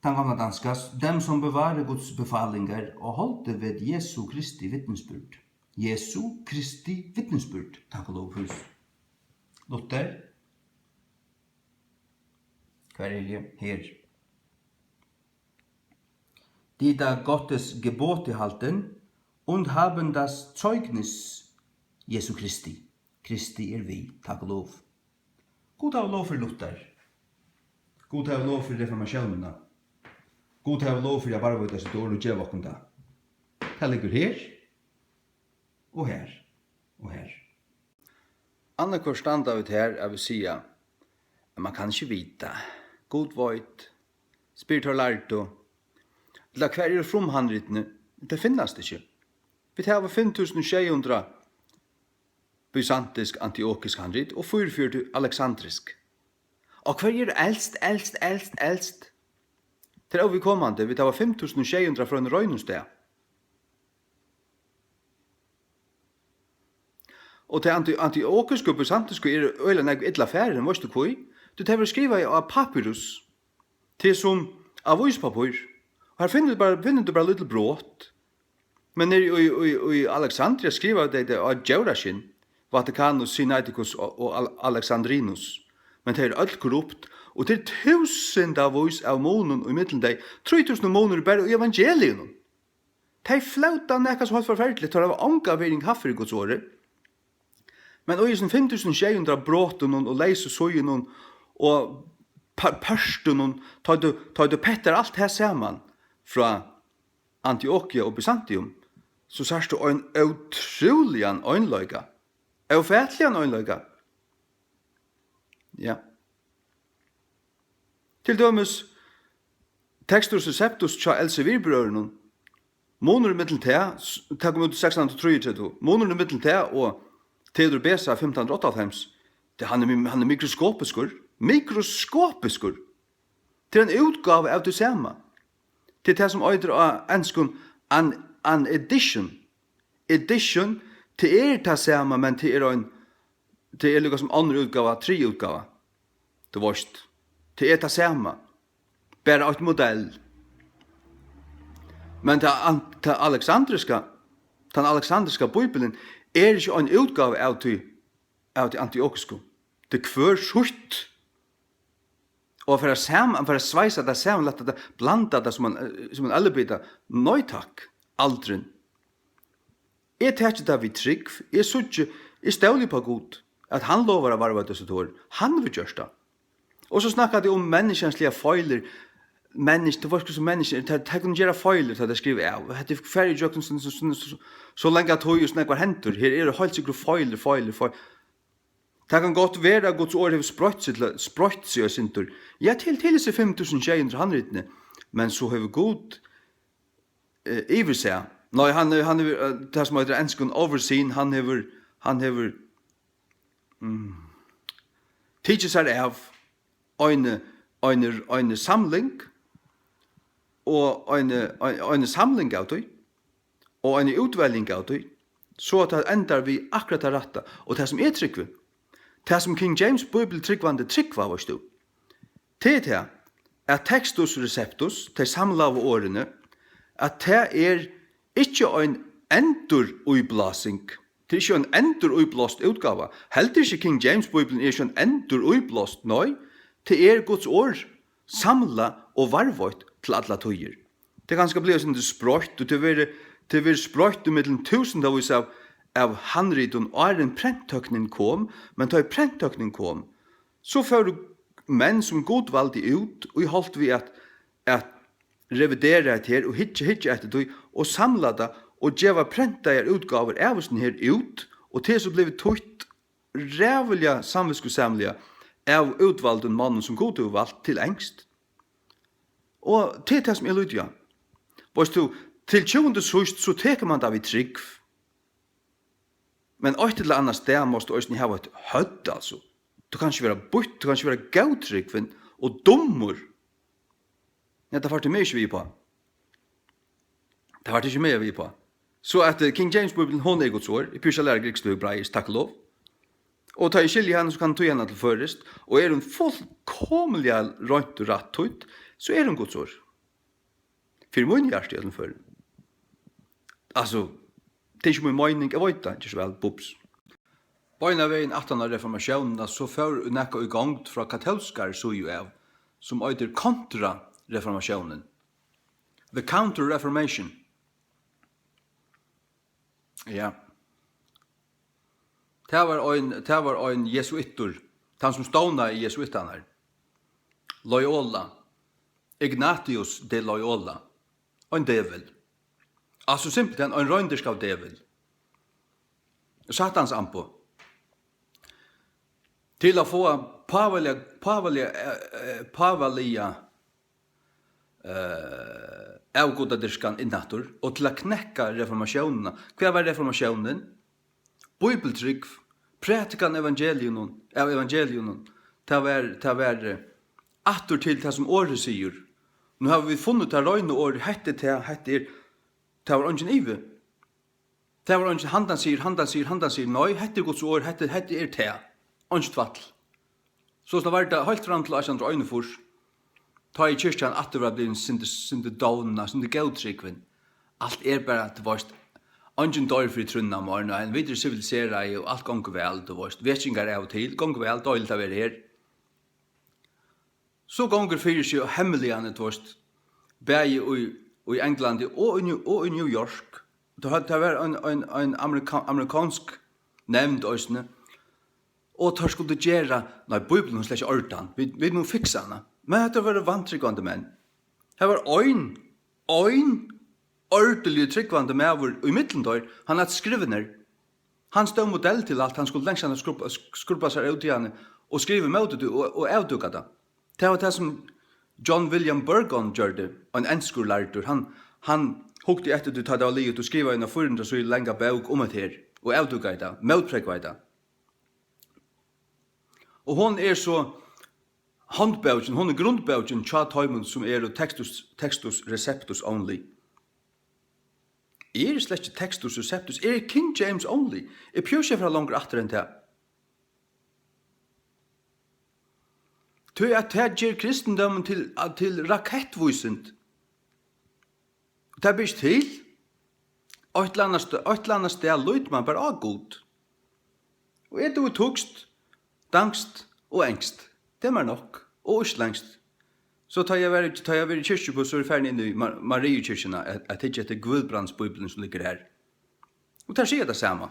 Tann gamla danska: "Dem, som bevarer Guds befalinger og holder ved Jesu Kristi vitnesbyrd." Jesu Kristi vitnesbyrd, takk og lov, prís. Luther. Hvar eri eg? Her. "Die da Gottes Gebote halten und haben das Zeugnis Jesu Christi." Kristi er við, takk og lov. Gud havi lov fyri Luther. Gud havi lov fyri reformatiónina. Gud havi lov fyri at varðveita sítt orð og geva okkum tað. Tað liggur her og her og her. Annaðhvørt standa vit her, at vit siga, at mann kann ikki vita. Gud veit. Spyr teir lærdu. Ella hvar eru frumhandritini? Tey finnast ikki. Vit hava fimm túsund sjey hundrað bysantisk, antiokisk handrit og fýraogfjøruti aleksandrisk. Og hvørji eru elst, elst, elst, elst? Tað er óviðkomandi, vit hava fimm túsund sjey hundrað frá einum reinum stað. Og tey anti-, antiokisku og bysantisku eru øgiliga nógv illa farin, veitst tú hví? Tí tey verða skrivað á papyrus, tað er sum avíspappír. Og her finnur tú bara, finnur tú bara lítil brot. Men nær í, í, í Alexandria skrivaðu tey tað á djóraskinn, Vaticanus, Sinaiticus og, og Al-, Alexandrinus. Men tey eru øll korrupt, og tað er túsundavís av munum ímillum tey. Trý túsund munur bara í evangeliunum. Tey flóta nakað so heilt forferdiligt, teir hava onga virðing havt fyri Guds orði. Men í hesum fimm túsund sjey hundrað brotunum og leysu síðunum og pør-, pørtunum, tá tú, tá tú pettar alt tað saman frá Antiokia og Byzantium, so sært tú ein ótrúligan einleika, ófatiligan einleika. Ja. Til dømis Textus Receptus hjá Elsevier-brøðrunum. Munurin millum tað, s-, tað kom út í sekstan hundrað og trýogtretivu. Munurin millum tað og Theodor Beza fimtan hundrað og áttaoghálvfems, Tað, hann er mi-, hann er mikroskopiskur. Mikroskopiskur. Tað er ein útgáva av tí sama. Tað er tað, sum eitur á enskum an, an edition. Edition, tað er tað sama, men tað er ein, tað er líka sum onnur útgáva, triðja útgáva. Tú veist, tað er tað sama. Bara eitt modell. Men tað an-, tað aleksandriska, tann aleksandriska Bíblian er ikki ein útgáva av tí, av tí antiotisku. Tað er hvør sítt. Og at fara saman, at fara at sveisa tað saman, lata tað, blanda tað sum ein, eh, sum ein ølbita. Nei takk, aldrin. Eg taki tað við trúgv, eg síggi, eg stóli upp á Gud, at hann lovar at varðveita sítt orð. Hann hevur gjørt tað. Og so snakka tey um menniskjansligar feilir. Mennisk-, tú veitst, hvussu menniskju eru, tey, tey kunnu gera feilir, tá tey skriva av. Hetta er farið ígjøgnum so, so, so, so, so langa tíð, og so nógvar hendur. Her eru heilt sikkurt feilir, feilir, feilir. Tað kann gott vera, at Guds orð hevur spreitt seg til, spreitt seg eitt sindur. Ja, til, til hesi fimm túsund sjey hundrað handritini. Men so hevur Gud, eh, yvirsæð. Nei, hann, hann hevur, eh, tað sum eitur á enskum overseen, hann hevur, hann hevur, mm, tikið sær av eini, eini, eini samling og eini, ein, eini samling av tí og eini útveljing av tí, so at tað endar við akkurát tað rætta. Og tað, sum eg trúgvi, tað, sum King James Bíbeltrúgvandi trúgva, veitst tú, tað er tað, at textus receptus, tey samlaðu orðini, at tað er ikki ein endurútblásing. Tað er ikki ein endurútblást útgáva. Heldur ikki King James Bíbelin er ikki ein endurútblást, nei, tað er Guds orð, samlað og varðveitt til allar tíðir. Tað er kanska blivið eitt sindur spreitt, og tað verður, tað verður spreitt ímillum túsundavís av, av handritum, áðrenn prenttøknin kom, men tá ið prenttøknin kom, so fóru menn, sum Gud valdi út, í holt við at, at revidera hetta her og hyggja, hyggja eftir tí og samla tað og geva prentaðar útgávur av hesum her út, og tað er so blivið týtt ræðuliga samvitskusamliga av útvaldum monnum, sum Gud hevur valt, til enskt. Og tað er tað, sum eg líti á. Veitst tú, til tjúgundu síðst, so tekur mann tað við trúgv. Men eitt ella annað stað mást tú eisini hava eitt høvd, altso. Tú kanst ikki vera býtt, tú kanst ikki vera góðtrúgvin og dummur. Nei, tað fært tú meg ikki við uppá. Tað fært tú ikki meg við uppá. So at, eh, King James Bíbelin, hon er Guds orð. Eg behøvi ikki at læra grikskt og hebraiskt, takk og lov. Og tá eg skilji hana, so kann eg týða hana til føroyskt. Og er hon fullkomiliga reint og rætt týdd, so er hon Guds orð. Fyri mín hjarta í øllum førum. Altso, tað er ikki mín meining, eg veit tað, ger so væl, bubs. Beinanvegin aftan á reformatiónina, so fór nakað í gongd frá katólskari síðu av, sum eitur kontra-reformatiónin. The Counter-Reformation. Ja. Tað var ein, tað var ein jesuittur, tann sum stovnaði jesuittarnar. Loyola. Ignatius de Loyola. Ein djevul. Altso simpelthen ein reindirskav djevul. Satans amboð. Til at fáa pávaliga, pávaliga, eh, eh, pávaliga, eh, avgudadyrkan inn aftur og til at knekka reformatiónina. Hvat var reformatiónin? Bíbeltrúgv, prædikan evangeliunum, av evangeliunum, tað var, tað var, eh, aftur til tað, sum orðið sigur. Nú hava vit funnið tað reina orðið, hetta er tað, hetta er, tað var eingin ivi. Tað var eingin, handan sigur, handan sigur, handan sigur, nei, hetta er Guds orð, hetta, hetta er tað. Eingin tvætl. So, so var tað heilt fram til átjan hundrað og einogfýrs, tá ið kirkjan aftur var blivin sindur, sindur dovna, sindur góðtrúgvin. Alt er bara, tú veitst, eingin doyr fyri trúnna meir, nei, vit eru siviliseraði og alt gongur væl, tú veitst, vekingar av og til, gongur væl, deiligt at vera her. So gongur fyri seg og hemmeligani, tú veitst, bæði í, í Onglandi og í New, og í New York. Tað, tað var ein, ein, ein amerika-, amerikonsk nevnd eisini, og teir skuldu gera, nei, Bíblian, hon er slett ikki í ordan, vit, vit mugu fiksa hana. Men hetta vóru vantrúgvandi menn. Har var ein, ein ordiligur trúgvandi maður í millum teir, hann æt Scrivener. Hann stóð modell til alt, hann skuldi langt síðan skrubba, skrubba sær út í hann og skriva ímóti tí og, og avdúka tað. Tað var tað, sum John William Burgon gjørdi, ein enskur lærdur. Hann, hann hugdi eftir tí, tá tað var liðugt, og skrivaði eina fýra hundrað síður langa bók um hetta her, og avdúkaði tað, mótprógvaði tað. Og hon er so handbókin, hon er grundbókin hjá teimum, sum eru Textus, Textus Receptus only. Eg eri slett ikki Textus Receptus, eg eri King James only. Eg behøvi ikki at fara longur aftur enn tað. Tí at tað ger kristindómin til, til rakettvísind. Og tað ber ikki til. Eitt ella annað stað, eitt ella annað stað lítur mann bara á Gud. Og eg dugi týskt, danskt og enskt. Tað er mær nokk. Og íslendskt. So tá eg var, tá eg var í kirkju, so er eg farin inn í Mar-, Mariukirkjuna at, at hyggja eftir Guðbrandsbíbliuni, sum liggur har. Og tær siga tað sama.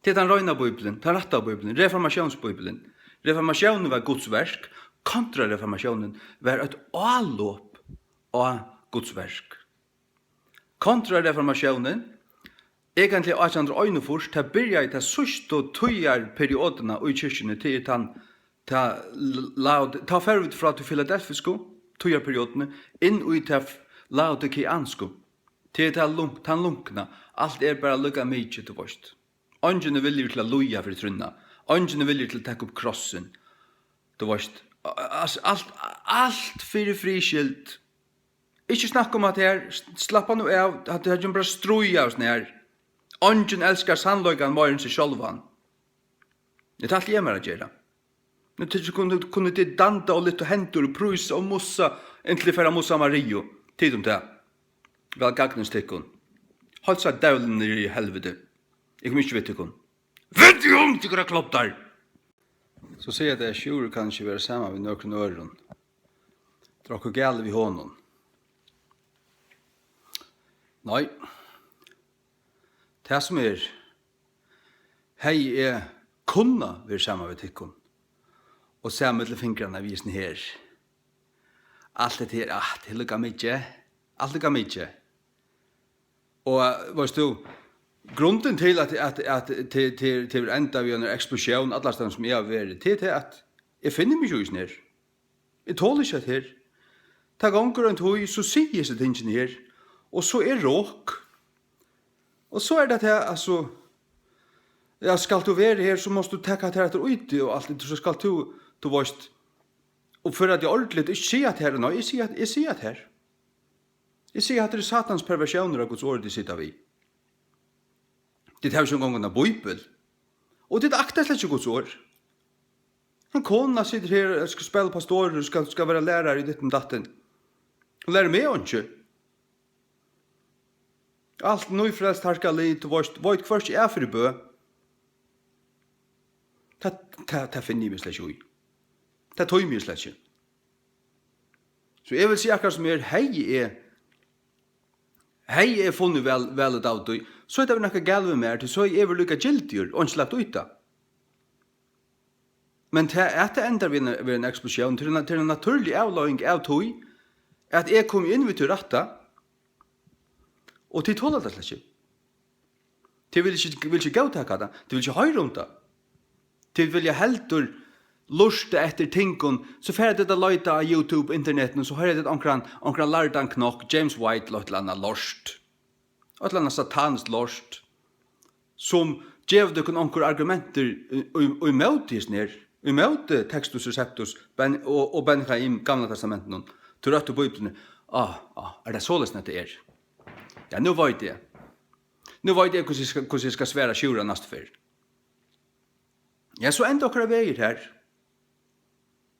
Tað er tann reina Bíblian, tann rætta Bíblian, reformatiónsbíblian. Reformatiónin var Guds verk, kontrareformatiónin var eitt álop á Guds verk. Kontrareformatiónin, eigentliga átjan hundrað og einogfýrs, tað byrjaði ta síðstu tíðarperiodina í kirkjuni, tað er tann, ta l-, laod-, tá fóru vit frá tí filadelfisku tíðarperiodini inn í ta f-, laodikeansku. Tað er tað lunk-, tann lunkna. Alt er bara líka mikið, tú veist. Eingin er villigur til at líða fyri trúnna. Eingin er villigur til at taka upp krossin. Tú veist, a-, a-, alt, alt fyri friðskyld. Ikki snakka um at her, s-, slappa nú av, at her kemur bara stríð av sånn her. Eingin elskar sannleikan meir enn seg sjálvan. Tað er alt eg mær at gera. Nú tykist kunnu, kunnu tit danda og lyfta hendur og prísa og mussa, inntil tit fara at mussa Mariu. Tit um tað. Væl gagnist tykkum. Heilsa djevlinum niður í helviti. Eg komi ikki við tykkum. Vit um tykkara kloddar! So siga tey, at Sjúrður kann ikki vera saman við nøkrum øðrum. Tað er okkurt galið við honum. Nei. Tað sum er, hevði eg kunnað verið saman við tykkum og sæð millum fingrarnar við hesum her. Alt hetta her, ah, tað er líka mikið. Alt líka mikið. Og, veist tú, grundin til, at, at, at til, til, til enda við eina eksplosión allastaðni, sum eg havi verið, til, til at eg finni meg ikki í hesum her. Eg toli ikki hetta her. Tað gongur ein tíð, so sigi eg hesi tingini her, og so er rok. Og so er tað her, altso, ja, skalt tú vera her, so mást tú taka tær eftir íti og alt, so skalt tú, tú veist, uppføra teg ordentligt, ikki siga tað her, nei, eg sigi, eg sigi tað her. Eg sigi, hatta eru Satans perversiónir av Guds orði, tit sita við. Tit hava ikki eingong eina bíbel. Og tit akta slett ikki Guds orð. Ein kona situr her og skal spæla pastor og skal, skal vera lærari í ditten datten. Hon lærir meg einki. Alt nýfrelst harkalit, tú veist, veit hvørki av fyri bø. Tað, tað, tað finni eg meg slett ikki í. Tað tími eg slett ikki. So eg vil siga akkurát sum er, hevði eg, hevði eg funnið væl, vælið av tí, so hevði tað verið nakað galið við mær, tí so hevði eg verið líka gildigur og einki lagt í tað. Men tað, at tað endar við ein, við ein eksplosión, tað er ein, tað er ein natúrlig avleiðing av tí, at eg kom inn við tí rætta, og tit tola tað slett ikki. Tit vilja ikki, vilja ikki góðtaka tað. Tit vilja ikki hoyra um tað. Tit vilja heldur lurta eftir tingum. So fara tit at leita á YouTube, internetinum, so hoyra tit onkran, onkran lærdan knokk, James White, ella eitt ella annað lort. Eitt ella annað satanskt lort, sum gevur tykkum onkur argumentir í, í, í móti hesum her, í móti Textus Receptus, Ben, og, og Ben Chaim, Gamla Testamentinum, tí røttu Bíbliuni. Á, á, er tað soleiðis, at tað er? Ja, nú veit eg. Nú veit eg, hvussu eg skal, hvussu eg skal svara Sjúrða næstu ferð. Ja, so enda okkara vegir her.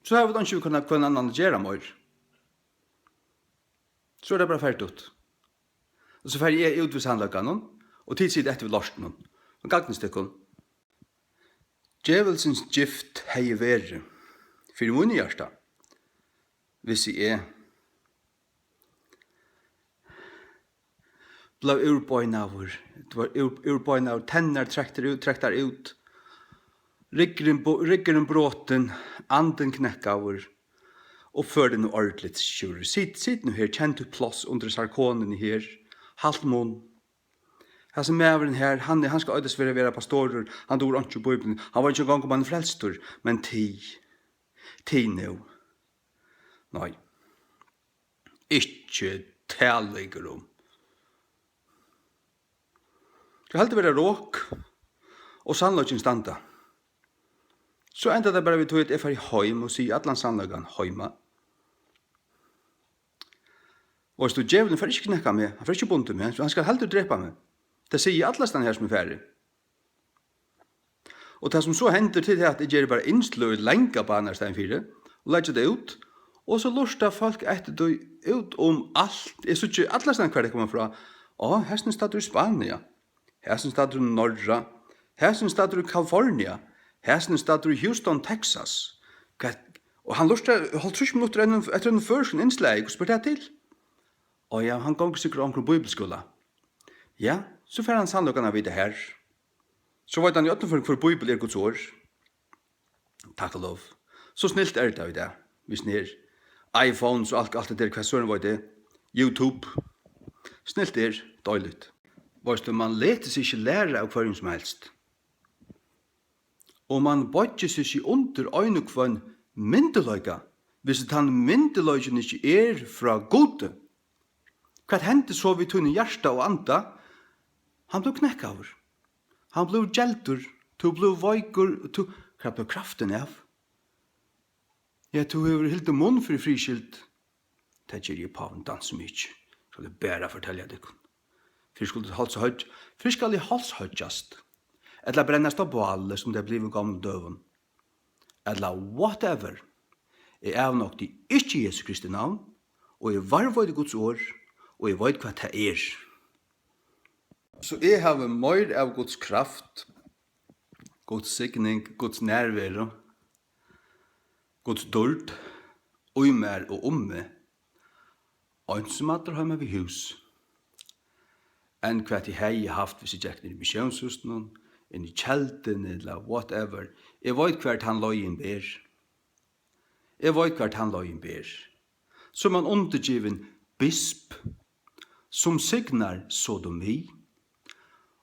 So hava vit einki við hvønn, hvønn annan at gera meir. So er tað bara ferdigt. Og so fari eg út við sannleikanum, og tit sita eftir við lortinum. Og gagnist tykkum. Djevulsins gift hevði verið fyri mín hjarta, vissi eg bleiv úrbeinaður, tað var úr, úrbeinaður, tennar trektar út, trektar út, ryggurin bo-, ryggurin brotin, andin knekkaður, uppfør teg nú ordentligt, Sjúrður, sit, sit nú her, kenn títt pláss undir hesari konuni her, halt munn. Hasin maðurin her, hann, hann skal eisini vera, vera pastorur, hann dugir einki í Bíbliuni, hann veit ikki eingong um hann er frelstur, men tig, tig nú. Nei. Ikki tala um. Tað heldur vera rok og sannleikin standa. So endar tað bara við tí, at eg fari heim og sigi allan sannleikan heima. Og veitst tú, djevulin fær ikki knekkað meg, hann fær ikki bundið meg, hann skal heldur drepa meg. Tað sigi eg allastaðni har, sum eg fari. Og tað, sum so hendir, til tað, at eg geri bara innsløg í langa bana í staðin fyri, og leggi tað út, og so lurta fólk eftir tí út um alt. Eg síggi allastaðni, hvar tey koma frá. Á, hesin er staddur í Spania. Hesin er staddur í Norra. Hesin er staddur í California. Hesin er staddur í Houston, Texas. Hvat? Og hann lurtar hálvtrýss minuttir eftir einum, eftir einum føroyskum innslagi. Hvussu ber tað til? Á ja, hann gongur sikkurt á onkrum bíbliuskúla. Ja, so fær hann sannleikan at vita har. So veit hann í øllum førum, hvør bíbel er Guds orð. Takk og lov. So snilt er tað í dag. Við sum er iPhones og alt, alt tað der, hvat søren veit eg. YouTube. Snilt er, deiligt. Veitst tú, mann letur seg ikki læra av hvørjum sum helst. Og mann boyggir seg ikki undir ein og hvønn myndugleika, hvis tann myndugleikin ikki er frá Gudi. Hvat hendir so við tínum hjarta og anda? Hann blívur knekkaður. Hann blívur geldur. Tú blívur veikur. Tú, hvar blívur kraftin av? Ja, tú hevur hildið munn fyri friðskyld. Tað geri eg, pávin, dansi mikið, skal eg bara fortelja tykkum. Fyrr skuldi hálshøggj-, fyrr skal eg hálshøggjast, ella brennast á báli, sum tað er blivið í gomlum døgum, ella whatever. Eg avnokti ikki Jesu Kristi navn, og eg varðveiti Guds orð, og eg veit, hvat tað er. So eg havi meir av Guds kraft, Guds signing, Guds nærveru, Guds dýrd í mær og um meg, einsamallur heima við hús, enn hvat eg hevði havt, hvis eg gekk niður í missiónshúsinum, inn í tjaldini ella whatever. Eg veit, hvar tann leiðin ber. Eg veit, hvar tann leiðin ber. Sum ein undirgivin bisp, sum signar sodomi,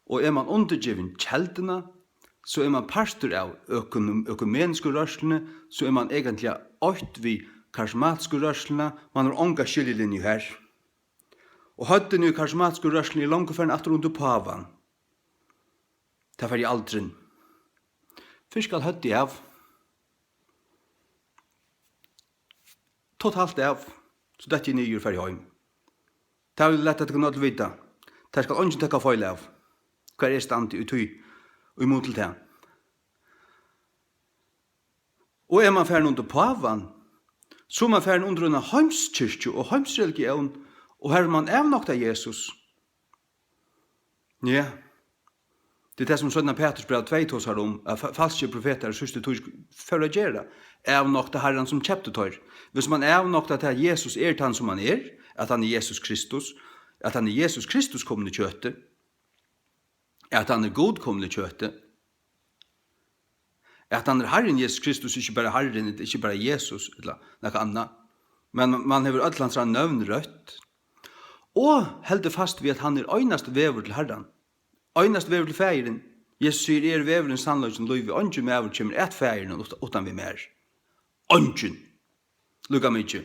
og er mann undirgivin tjaldina, so er mann partur av økun-, økumenisku rørsluni, so er mann eigentliga eitt við karismatisku rørsluna, mann hevur onga skiljilinju har. Og høvdini í karismatisku rørsluni er longu farin aftur undir pávan. Tað fari eg aldrin. Fyrst skal høvdið av. Totalt av, so detti eg niður og fari heim. Tað vil eg lata tykkum øll vita. Tað skal eingin taka feil av, hvar eg standi í tí, í mun til tað. Og er mann farin undir pávan, so er mann farin undir eina heimskirkju og heimsreligión, og har vil mann avnokta Jesus. Ja. Tað er tað, sum seinna Pætursbræv tvey tosar um, at fa-, falskir profetar í síðstu tíð sk-, fóru at gera. Avnokta Harran, sum keypti teir. Hvis mann avnoktar tað, at Jesus er tann, sum hann er, at hann er Jesus Kristus, at hann er Jesus Kristus komin í kjøti, at hann er Gud komin í kjøti, at hann er Harrin Jesus Kristus, ikki bara Harrin, ikki bara Jesus, ella nakað annað. Men mann hevur øll hansara nøvn røtt, og heldur fast við, at hann er einasti vegur til Harran, einasti vegur til Faðirin. Jesus sigur: "Eg eri vegurin, sannleikin, lívið. Eingin maður kemur at Faðirinum ut-, uttan við mær." Eingin. Líka mikið.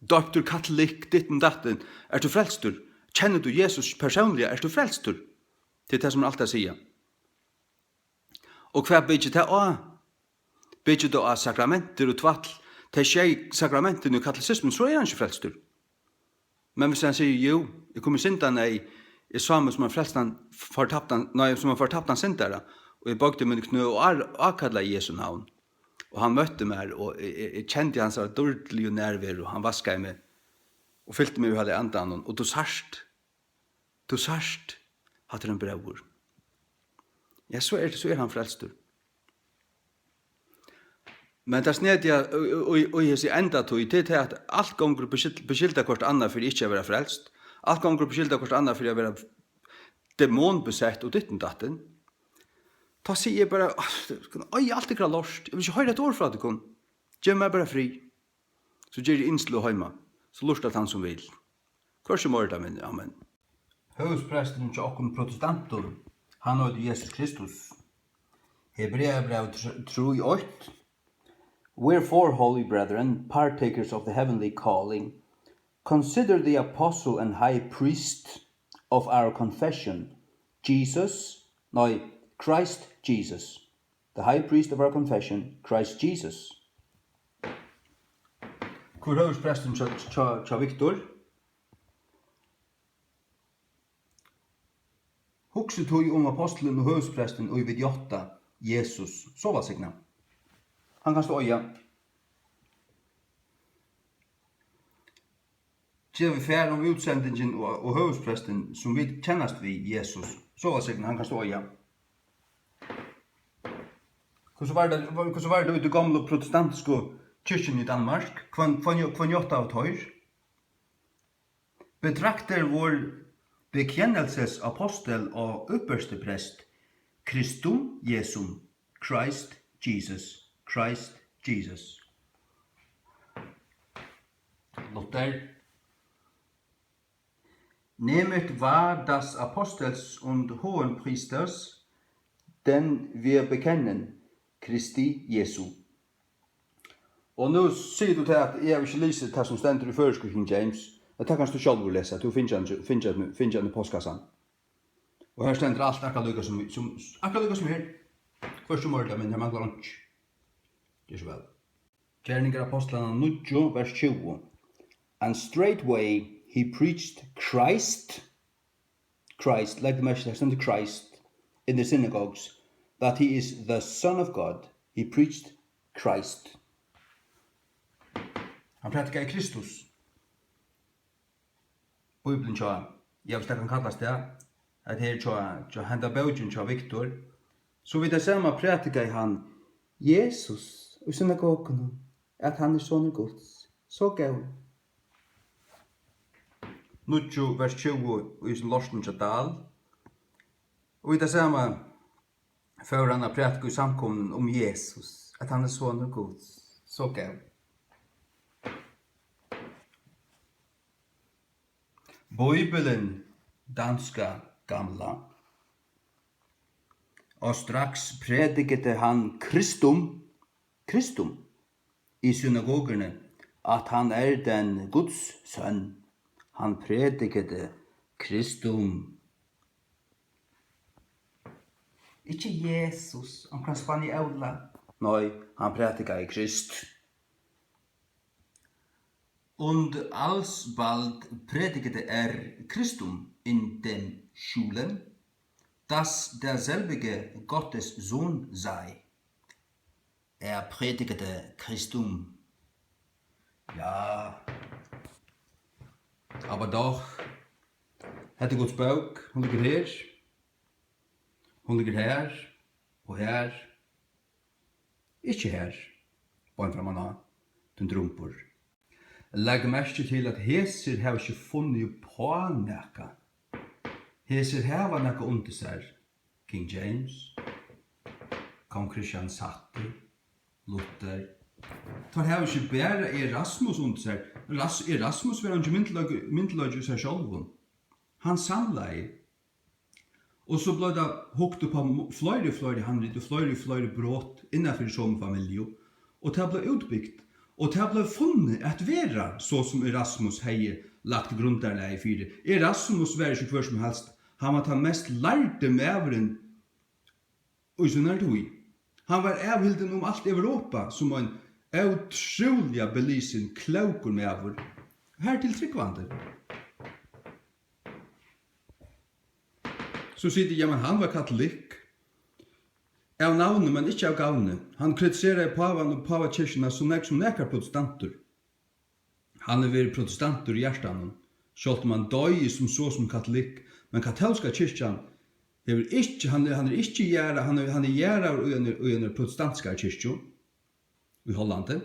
Doyptur, katolikk, ditten datten. Ert tú frelstur? Kennir tú Jesus persónliga? Ert tú frelstur? Tað er tað, sum er alt at siga. Og hvat byggir tað á? Byggir tað á sakramentir og tvætl? Tey sjey sakramentini í katolisismu, so er hann ikki frelstur. Men hvis hann sigur: "Jú, eg kom í syndaneyð, eg sá meg sum ein frelstan, fortaptan, nei, sum ein fortaptan syndara, og eg boygdi míni knø og ár-, ákallaði Jesu navn, og hann møtti mær, og eg, eg, eg kendi hansara dýrdligu nærveru, hann vaskaði meg og fylti meg við Heilaga Andanum, og tú sært, tú sært, hatta er ein bróðir." Ja, so er, so er hann frelstur. Men tað snediga í, í, í hesi endatíð, tað er tað, at alt gongur og beskylda hvørt annað fyri ikki at vera frelst. Alt gongur og beskylda hvørt annað fyri at vera demonbesett og ditten datten. Tá sigi eg bara: "Ei, alt tykkara lort. Eg vil ikki hoyra eitt orð frá tykkum. Gev mær bara frið." So geri eg innsløg heima. So lurtar tann sum vil. Hvør sum orðar tað, men amen. Høvuðspresturin hjá okkum protestantum, hann eitur Jesus Kristus. Hebreabræv tr-, trý eitt. "Wherefore, holy brethren, partakers of the heavenly calling, consider the apostle and high priest of our confession, Jesus," nei, "Christ Jesus." the high priest of our confession, Christ Jesus. Hvør er høvuðspresturin hjá, hjá, hjá Viktor? Hugsið tí um ápostulin og høvuðsprestin, ið vit játta, Jesus, so vælsigna. Hann kanst tú eiga. Gevið far um útsendingin og, og høvuðsprestin, sum vit kennast við, Jesus, so vælsigna, hann kanst tú eiga. Hvussu var tað, hvussu var tað í tí gomlu protestantsku kirkjuni í Danmark? Hvønn, hvønn, hvønn játtaðu teir? Betragter vor Bekennelsesapostel og Ypperstepräst Christum Jesum, Christ Jesus, Christ Jesus. Luther: Nehmet wahr das Apostels und Hohenpriesters, den wir bekennen, Christi Jesu. Og nú sigur tú tað, at eg havi ikki lisið tað, sum stendur í føroysku King James, men tað kanst tú sjálvur lesa. Tú finnur hann, finnur hann, finnur hann í postkassan. Og her stendur alt akkurát líka sum, sum, akkurát líka sum her. Hvørt sum orðið, men her manglar einki. Ger so væl. Gerningar Ápostlanna níggju, vers tjúgu. And straightway he preached Christ, Christ, legg merki til, her stendur Christ, in the synagogues, that he is the Son of God. He preached Christ. Hann prædikaði Kristus. Bíblian hjá, ja, hvis tað kann kallast tað, at her hjá, hjá henda bókin hjá Viktor, so við tað sama prædikaði hann Jesus í synagogunum, at hann er sonur Guds. So góð. Níggju, vers tjúgu í hesum lortinum hjá Dahl. Og í tað sama fór hann at prædika í samkomunum um Jesus, at hann er sonur Guds. So góð. Bibelen, danska gamla. Og straks prædikede han Kristum, Kristum, i synagogerne, at han er den Guds søn. Han prædikede Kristum. Ikki Jesus, onkran spann í óla. Nei, hann prædikaði Krist. Und alsbald predigte er Christum in den Schulen, dass derselbige Gottes Sohn sei. Er predigte Christum. Ja. Aber doch. Hetta er Guds bók. Hon liggur her. Hon liggur her. Og her. Ikki her. Beint framman á. Tín drumbur. Legg merki til, at hesir hava ikki funnið upp á nakað. Hesir hava nakað undir sær. King James, Kong Kristian sætti, Luther. Teir hava ikki bara Erasmus undir sær. Ras-, Erasmus var eingin myndugleiki, myndugleiki í sær sjálvum. Hann samlaði. Og so bleiv tað hugt upp á mo-, fleiri og fleiri handrit og fleiri og fleiri brot innanfyri somu familju. Og tað bleiv útbygt, og tað bleiv funnið at vera, so sum Erasmus hevði lagt grundarlagið fyri. Erasmus var ikki hvør sum helst, hann var tann mest lærdi maðurin í sínari tíð. Hann var avhildin um alt Europa sum ein ótrúliga belisin, klókur maður, hartil trúgvandi. So sigur tú, jamen, hann var katolikk av navni, men ikki av gavni. Hann kritiseraði pávan og pávakirkjuna so nógv sum nakar protestantur. Hann hevur verið protestantur í hjartanum, sjálvt um hann doyði sum so sum katolikk, men katólska kirkjan hevur ikki, hann er, hann er ikki jarða-, hann er, hann er jarðaður í eini, í eini protestantiskari kirkju í Hollandi.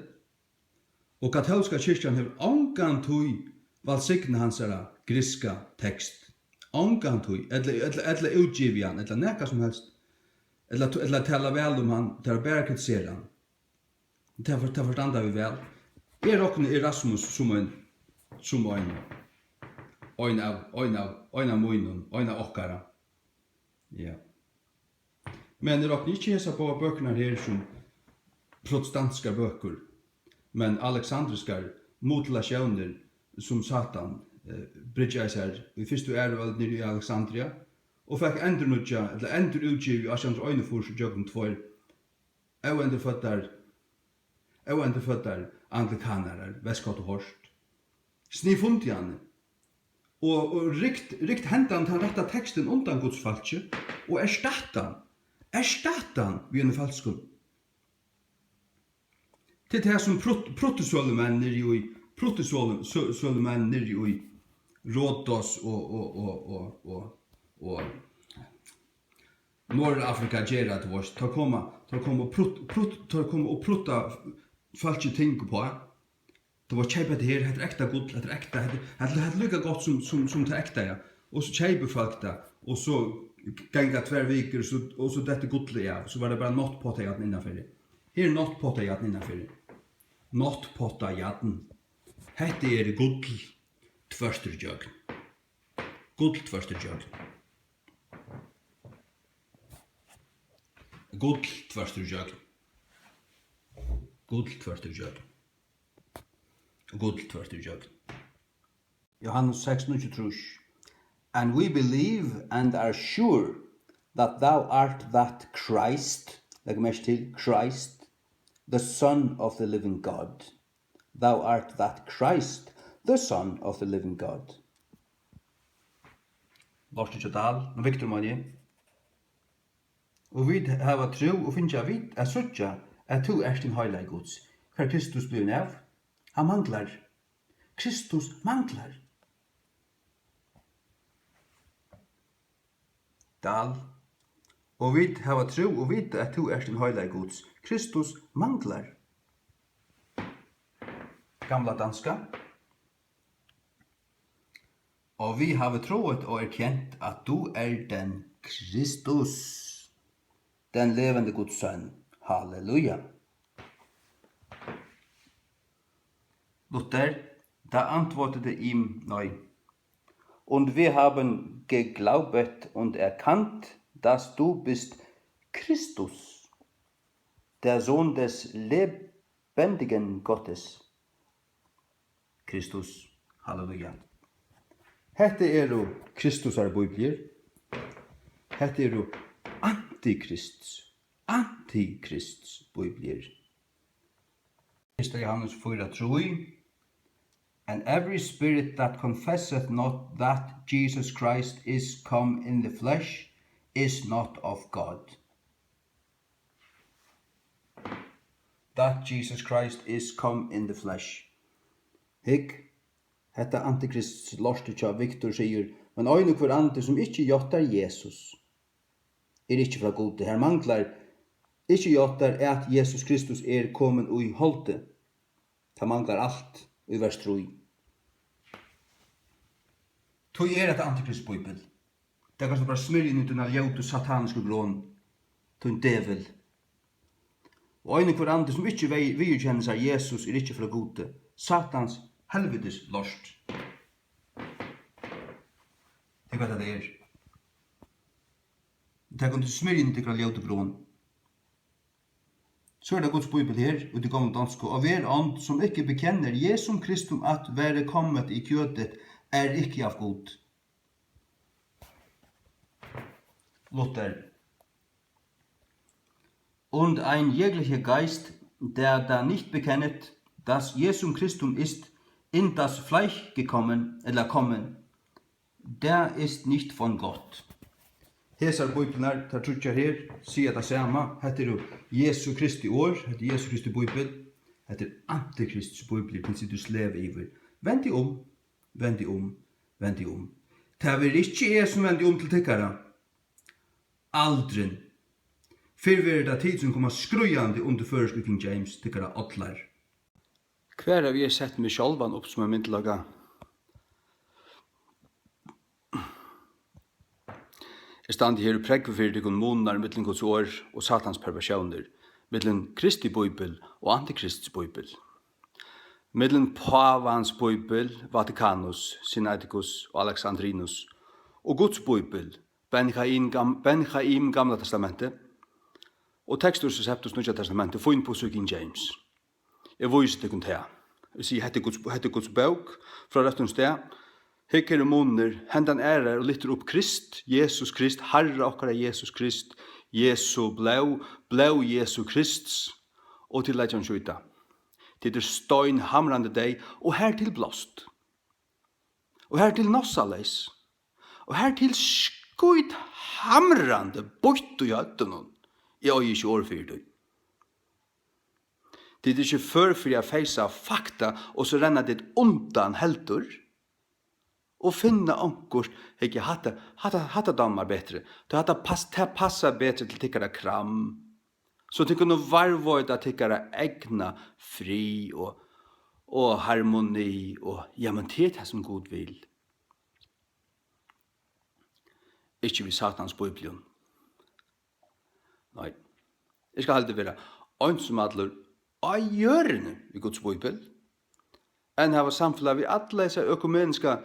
Og katólska kirkjan hevur ongantíð vælsignað hansara grikska tekst. Ongantíð. Ella, ella, ella útgivið hann, ella nakað sum helst. Ella, ella talað væl um hann, tað er bara at kritisera hann. Tað for-, tað forstanda vit væl. Eg rokni Erasmus sum ein, sum ein, ein av, ein av, ein av mínum, ein av okkara. Ja. Men eg rokni ikki hesar báðar bøkurnar her sum protestantiskar bøkur, men aleksandriskar mutilatiónir, sum Satan, eh, bryggjaði sær í fyrstu og aðru øld niðri í Alexandria, og fekk endurnýggja, ella endurútgivið í átjan hundrað og einogfýrs ígjøgnum tveir óendurføddar, óendurføddar anglikanarar, veskot og hort, sniðfundiðan og, og rykt, rykt hendan tann rætta tekstin undan Guds fólki og erstatta hann, erstatta hann við einum falskum. Tað er tað, sum prutt-, pruttusølumenn niðri í, pruttusølu-, sø-, sølumenn niðri í Rodos og, og, og, og, og, og Norðurafrika gera, tú veist. Teir koma, teir koma og prutt-, prutt-, teir koma og prutta fólki ting uppá. Tú veist, keyp hetta her, hetta er ekta gull, hetta er ekta, hetta, hetta, hetta er líka gott sum, sum, sum tað ekta, ja. Og so keypir fólk tað, og so ganga tvær vikur, so, og so dettur gullið av, so var tað bara náttpottajarn innanfyri. Her er náttpottajarn innanfyri. Náttpottajarn. Hetta er gull tvørtur ígjøgnum. Gull tvørtur ígjøgnum. Gull tvørtur ígjøgnum. Gull tvørtur ígjøgnum. Gull tvørtur ígjøgnum. Johannes seks níggjuogtrýss. And we believe and are sure that thou art that Christ, legg merki til, Christ, the Son of the living God. Thou art that Christ, the Son of the living God. Lortin hjá Dahl, men Viktor meini eg. Og vit hava trú og fingið at vit, at síggja, at tú ert hin heilagi Guds. Hvar er Kristus blivin av? Hann manglar. Kristus manglar. Dahl. Og vit hava trú og vita, at tú ert hin heilagi Guds. Kristus manglar. Gamla danska. Og vi hava troet og erkendt, at du er den Kristus, den levende Guds søn. Halleluja. Luther, da antwortete ihm, nei. Und wir haben geglaubt und erkannt, dass du bist Christus, der Sohn des lebendigen Gottes. Kristus. Halleluja. Hetta eru Kristusar bíbliur. Hetta eru antikrists, antikrists bíbliur. Fyrsta Johannes fýra trý. And every spirit that confesseth not that Jesus Christ is come in the flesh is not of God. That Jesus Christ is come in the flesh. Hygg, hetta antikrists lortið hjá Viktor sigur, men ein og hvør andi, sum ikki játtar Jesus, er ikki frá Gudi. Har manglar ikki játtar, at Jesus Kristus er komin í holdið. Tað manglar alt í vers trý. Tí er hetta antikrist bíbel. Tað kanst tú bara smyrja inn í tína ljótu, satanisku grón, tín djevul. Og ein og hvør andi, sum ikki vei-, viðurkennir sær Jesus, er ikki frá Gudi. Satans helvitis lort. Tað er hvat tað er. Tað kunnu tit smyrja inn í tykkara ljótu grón. So er tað Guds bíbel her, úti í gomlu donsku. Og hver ånd, som ikke bekender Jesum Kristum at være kommet i kødet, er ikke av Gud. Luther. Und ein jeglicher Geist, der da nicht bekennet, dass Jesum Christum ist in das Fleisch gekommen, ella kommen, der ist nicht von Gott. Hesar bíbliurnar, tær tríggjar her, siga tað sama. Hetta eru Jesu Kristi orð, hetta er Jesu Kristi bíbel. Hetta er antikrists bíbel, tað situr slev yvir. Vend teg um, vend teg um, vend teg um. Tað verður ikki eg, sum vendi um til tykkara. Aldrin. Fyrr verður tað tit, sum koma skríðandi undir føroysku King James, tykkara ollar. Hvar havi eg sett meg sjálvan upp sum ein myndugleika? Eg standi her og prógvi fyri tykkum munirnar millum Guds orð og Satans perversjónir, millum Kristi bíbel og antikrists bíbel, millum pávans bíbel, Vatikanus, Sinaiticus og Alexandrinus, og Guds bíbel, Ben Chaim, Gam-, Ben Chaim, Gamla Testamentið, og Textus Receptus, Nýggja Testamentið, Fínpussur, King James. Eg vísi tykkum tað. Eg sigi, hetta er Guds, hetta er Guds bók frá røttum stað. Hygg, her er munur. Hendan ærar og lyftir upp Krist, Jesus Krist, Harra okkara Jesus Krist, Jesu blóð, blóð Jesu Krists, og tit leggja hann skjóta. Tit eru steinhamrandi deyð, og hertil blást. Og hertil nossaleys. Og hertil skíthamrandi býtt í høvdinum. Eg eigi ikki orð fyri tí. Tit eru ikki før fyri at feysa fakta, og so renna tit undan heldur. Og finna onkurt, hyggi, hatta, hatta, hatta dámar betri. Tí hatta pass-, tað passar betri til tykkara kram. So tit kunnu varðveita tykkara egna frið og, og harmoni og, ja, men tað er tað, sum Gud vil. Ikki við Satans bíblium. Nei. Eg skal heldur vera einsamallur á jørðini við Guds bíbel, enn hava samfelag við alla hesa økumeniska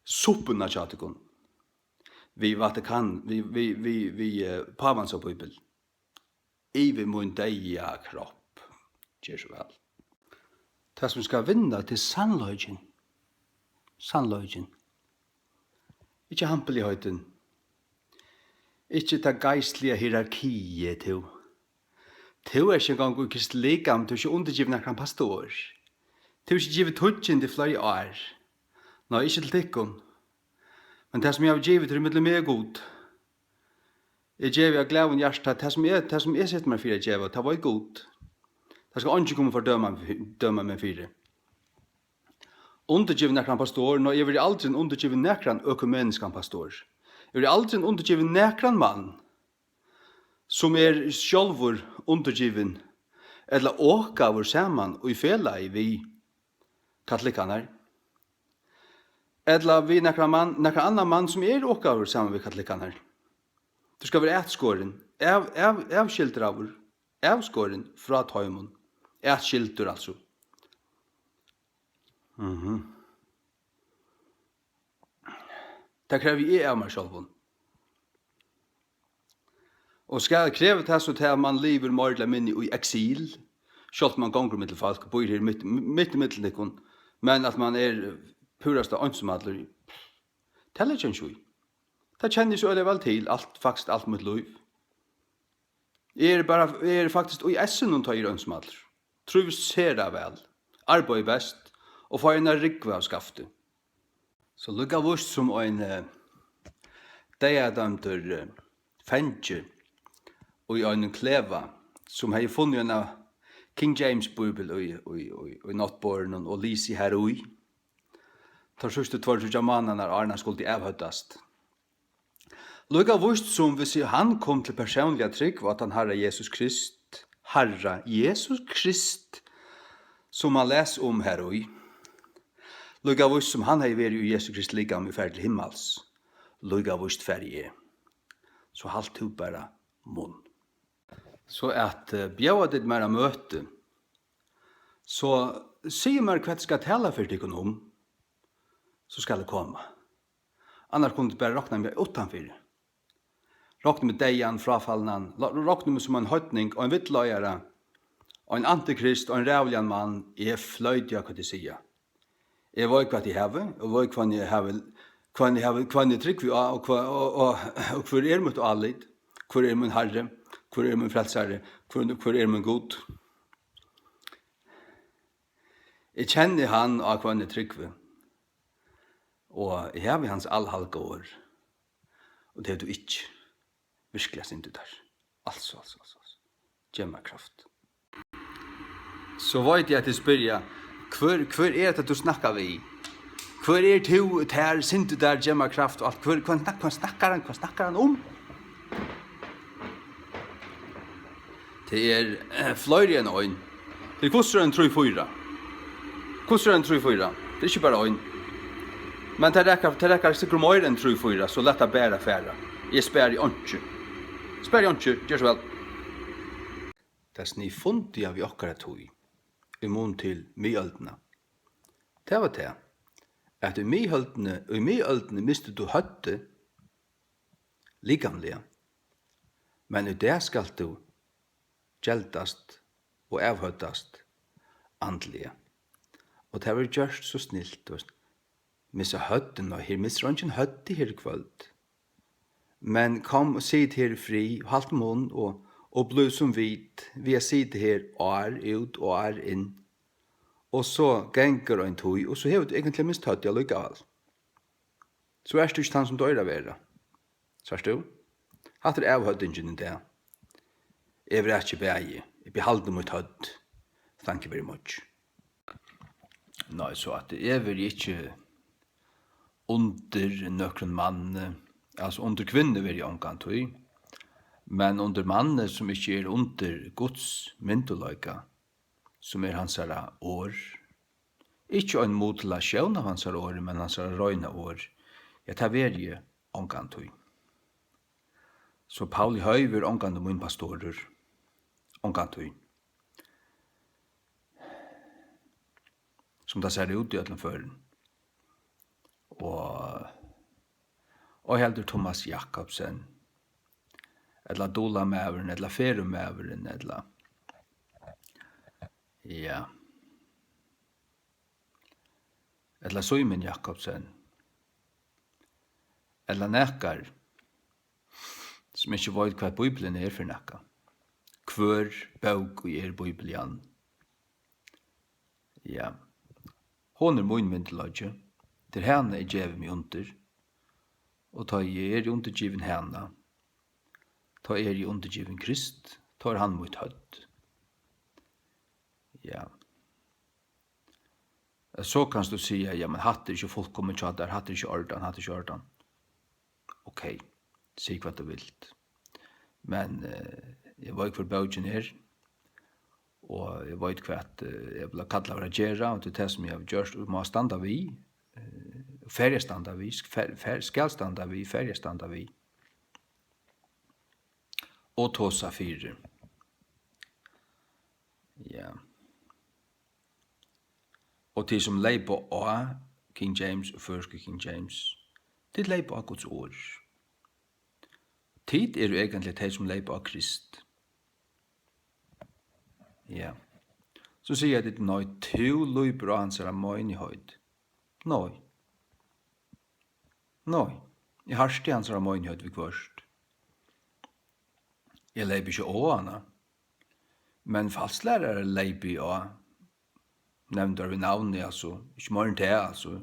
suppuna hjá tykkum. Við Vatikan, við, við, við, við, eh, pávan sín bíbel. Yvir mín deyða kropp. Ger so væl. Tað, sum skal vinna, tað er sannleikin. Sannleikin. Ikki hampiligheiturin. Ikki tað geistliga hierarkiið, tú. Tú ert ikki eingong í Kristi likami, tú ert ikki undirgivin nakran pastor. Tú ert ikki givin tíggjindi í fleiri ár. Nei, ikki til tykkum. Men tað, sum eg havi givið, er ímillum meg og Gud. Eg gevi av glaðum hjarta, tað, sum eg, tað, sum eg seti mær fyri at geva, tað veit Gud. Tað skal eingin koma og fordøma, døma meg fyri. Undirgivin nakran pastor? Nei, eg verði aldrin undirgivin nakran økumeniskan pastor. Eg verði aldrin undirgivin nakran mann, sum er sjálvur undirgivin ella okaður saman í felagi við katolikkarnar, ella við nakran mann, nakran annan mann, sum er okaður saman við katolikkarnar. Tú skal vera atskorin, av, av, avskildraður, avskorin frá teimum, atskildur, altso. Mhm. Tað krevji eg av mær sjálvum. Og skal, krevur tað so tað, at mann livir meir ella minni í eksil, sjálvt um mann gongur millum fólk, býr her mitt, mitt í millum tykkum, men at mann er púrasta einsamallur, tað leggja eg ikki í. Tað kenni eg so øgiliga væl til, alt, faktiskt alt mítt lív. Eg eri bara, eg eri faktiskt í essinum, tá eg eri einsamallur. Trívist sera væl, arbeiði best og fái eina rúgvu av skafti. So líka víst sum ein, eh, deyðadømdur, eh, fangi í einum kleva, sum hevði funnið eina King James Bíbel í, í, í, í náttborðinum og lisið har í teir síðstu tveir, tríggjar mánaðirnar, áðrenn hann skuldi avhøvdast. Líka víst sum, hvis hann kom til persónliga trúgv á tann Harra Jesus Krist, Harra Jesus Krist, sum hann las um har í, líka víst sum hann hevði verið í Jesu Kristi likami og farið til himmals, líka víst fari eg. So halt tú bara munn. So at, eh, bjóða tit mær á møti, so sig mær, hvat eg skal tala fyri tykkum um, so skal eg koma. Annars kunnu tit bara rokna meg uttanfyri. Rokna meg deyðan, fráfalnan, lo-, rokna meg sum ein heidning, ein villleiðara, ein antikrist, ein ræðuligan mann. Eg floyti á, hvat tit siga. Eg veit, hvat eg havi, og veit, hvønn eg havi, hvønn eg havi, hvønn eg trúgvi á, og hva, og, og, og hvør er mítt álit? Hvør er mín Harri? Hvør er mín frelsari? Hvør, hvør er mín Gud? Eg kenni hann, á hvønn eg trúgvi, og eg havi hans alhalga orð, og tað hevur tú ikki. Virkuliga, syndir tær. Altso, altso, altso, altso. Gev mær kraft. So veit eg, at tit spyrja, hvør, hvør er hetta, tú snakkar við? Hvør er tú, tær, syndir tær, gev mær kraft og alt? Hvør, hvønn snak-, hvønn snakkar hann, hvønn snakkar hann um? Tað er, eh, fleiri enn ein. Tað er hvussu er ein trý, fýra. Hvussu er ein trý, fýra? Tað er ikki bara ein. Men tað rakar, tað rakar sikkurt meira enn trý, fýra, so lat tað bara fara. Eg spari einki. Spari einki, ger so væl. Tað sniðfundiga við okkara tíð, í mun til miðøldina, tað var tað, at í miðøldini, í miðøldini misti tú høvdið likamliga, men í dag skalt tú geldast og avhøvdast andliga. Og tað verður gjørt so snilt, tú veist. Missa høvdið, nei, her missir eingin høvdið her í kvøld. Men kom og sit her í frið, og halt munn, og, og blív sum vit, við at sita her ár út og ár inn. Og so gongur ein tíð, og so hevur tú eigentliga mist høvdið allíkavæl. So ert tú ikki tann, sum tú eigur at vera. Sært tú? Hatta er avhøvdingin í dag. Eg vræki bæði. Eg behaldi mítt høvd. Thank you very much. Nei, so at eg verði ikki undir nøkrum manni, altso undir kvinnu verði eg ongantíð, men undir manni, sum ikki er undir Guds myndugleika, sum er hansara orð. Ikki ein mutilatión av hansara orði, men hansara reina orð. Ja, tað verði eg ongantíð. So Pauli Høy verður ongantíð mín pastorur. Ongantíð. Sum tað sær út í øllum førum. Og, og heldur Thomas Jakobsen, ella Dulamaðurin, ella Ferumaðurin, ella, ja, ella Símun Jakobsen, ella nakar, sum ikki veit, hvat Bíblian er fyri nakað. Hvør bók ið er Bíblian. Ja. Hon er mín myndugleiki. Tað er hana, eg gevi meg undir. Og tá eg eri undirgivin hana, tá eri eg undirgivin Krist, tá er hann mítt høvd. Ja. So kanst tú siga, ja, men hatta er ikki fullkomið hjá tær, hatta er ikki í ordan, hatta er ikki í ordan. Ok, sig hvat tú vilt. Men, eh, eg veit, hvør bókin er, og eg veit, hvat, eh, eg vil kalla at gera, og tað er tað, sum eg havi gjørt, og má standa við, eh, fari at standa við, sk-, fer, fer, skal standa við, fari at standa við. Og tosa fyri. Ja. Og tit, sum leypa á King James og føroysku King James, tit leypa á Guds orð. Tit eru eigentliga tey, sum leypa á Krist. Ja. So siga tit, nei, tú lýpur á hansara meinigheit. Nei. Nei. Eg harti hansara meinigheit viðhvørt. Eg leypi ikki á hana. Men falsklærarar leypi eg á. Nevndur við navni, altso. Ikki meira enn tað, altso.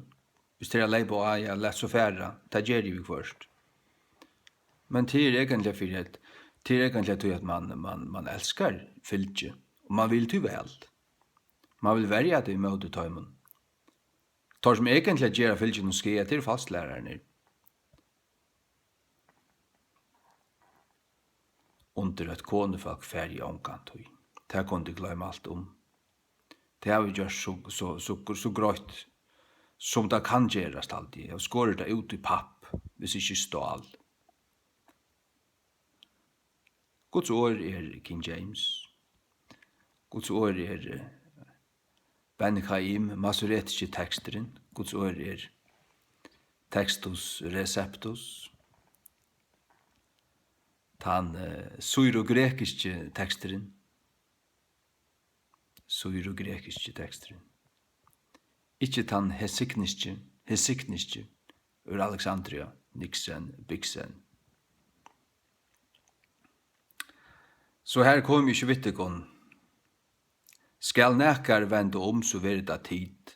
Hvis tað er at leypa á, ja, lat so fara. Tað geri eg viðhvørt. Men tað er eigentliga fyri at, tað er eigentliga tí, at mann, mann, mann elskar fylgi, og mann vil tí væl. Mann vil verja tey ímóti teimum. Teir, sum eigentliga gera fylginum skaða, tað eru falsklærararnir. Undir eitt konufólk fari eg ongantíð. Tað kunnu tit gloyma alt um. Tað havi eg gjørt so, so, so, so greitt, sum tað kann gerast, haldi eg. Eg havi skorið tað út í papp, hvis ikki stál. Guds orð er King James. Guds orð er, eh, Ben Chaim, masoretiski teksturin. Guds orð er Textus Receptus, tann, eh, sýrogrekiski teksturin. Sýrogrekiski teksturin. Ikki tann hesikniski, hesikniski úr Alexandria, Nixon, Bixen. So her kom eg ikki við tykkum. Skal nakar venda um, so verður tað tit.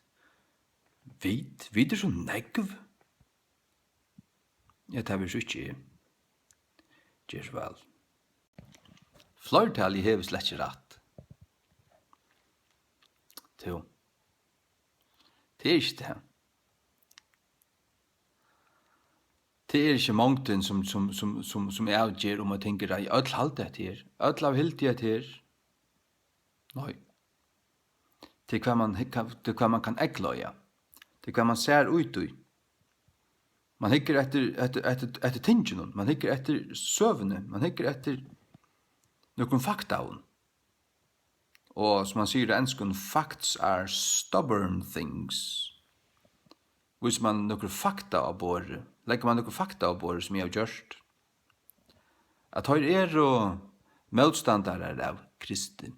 Vit? Vit eru so nógv. Ja, tað verður so ikki eg. Ger so væl. Fleirtalið hevur slett ikki rætt. Tú. Tað er ikki tað. Tað er ikki mongdin, sum, sum, sum, sum, sum avger, um eitt ting er rætt. Øll halda hetta her. Øll hava hildið hetta her. Nei. Tað er, hvat mann hygg-, tað er, hvat mann kann eygleiða. Tað er, hvat mann sær út í. Mann hyggur eftir, eftir, eftir, eftir tingunum. Mann hyggur eftir søguni. Mann hyggur eftir nøkrum faktaum. Og sum mann sigur á enskum, facts are stubborn things. Vísir mann nøkur fakta á borðið, leggur mann nøkur fakta á borðið, sum eg havi gjørt, at teir eru mótstandarar av Kristi.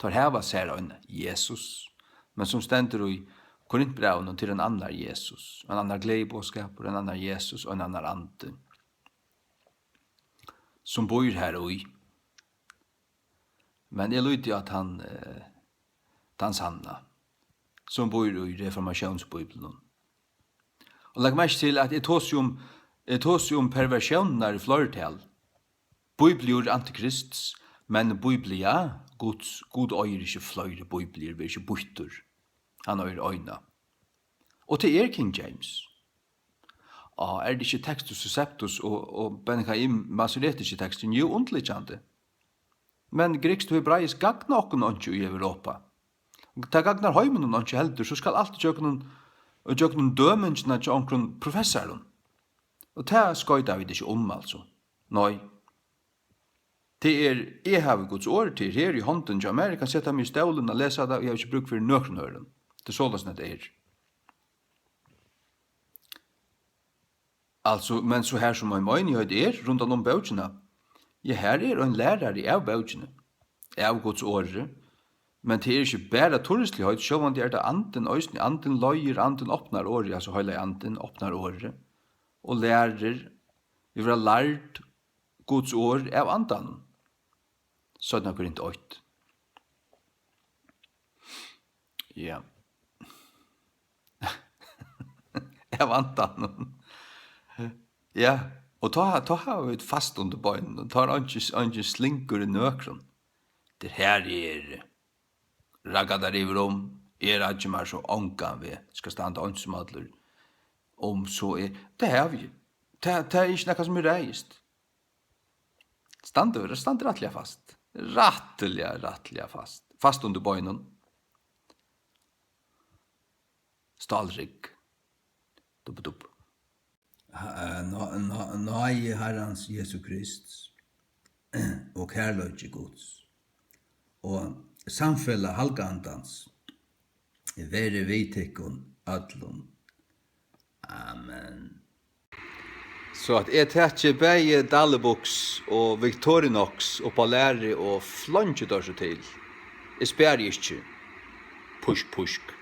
Teir hava sær ein Jesus, men sum stendur í Korintbrævinum, til ein annar Jesus, ein annar gleðiboðskapur, ein annar Jesus og ein annar andi. sum býr har í. Men eg líti á tann, eh, tann sanna, sum býr í reformatiónsbíbliunum. Og legg merki til, at eg tosi um, eg tosi um perversiónirnar í fleirtal. Bibliur antikrists, men Biblia Guds, Gud eigur ikki fleiri Bibliur, verður ikki býttur. Hann eigur eina. Og tað er King James. Á, er tað ikki Textus Receptus og, og Benjamin Masoretici tekstin? Jú, undirliggjandi. Men grikskt og hebraiskt gagnar okkum einki í Europa. Tað gagnar heiminum einki heldur, so skal alt ígjøgnum, ígjøgnum dømingina hjá onkrum professarum. Og tað skoyta vit ikki um, altso. Nei. Tað er, eg havi Guds orð, tað er her í hondini hjá mær, eg kann seta meg í stólin og lesa tað, og eg havi ikki brúk fyri nøkrum øðrum. Tað er soleiðis, tað er. Altso, men so har sum ein meinigheit er rundan um bókina, ja, har er ein lærari av bókini, av Guds orði, men tað er ikki bara turristligheit, sjálvandi er tað Andin eisini, Andin leiðir, Andin opnar orðið, altso Heilagi Andin opnar orðið, og lærir, vit verða lærd Guds orð av Andanum. Seinna Korint eitt. Ja. Av Andanum. Ja, og tá, tá hava vit fast undir beinunum, tá er eingin, eingin slingur í nøkrum. Tað er her eg eri. Ragga tær yvir um, eg raggi mær so ongan veg, skal standa einsamallur um, so eg, tað havi eg. Tað, tað er ikki nakað sum eg ræðist. Stendur, stendur rættiliga fast. Rættiliga, rættiliga fast. Fast undir beinum. Stálrygg. Dubbi, dubbi. Ha-, eh, ná-, ná-, náði Harrans Jesu Krists og kærleiki Guds og samfelag Halga Andans veri við tykkum øllum. Amen. So at eg taki bæði Dalibuks og Victorinox upp á lærið og fleingi teir so til. Eg spari ikki. Písk, písk.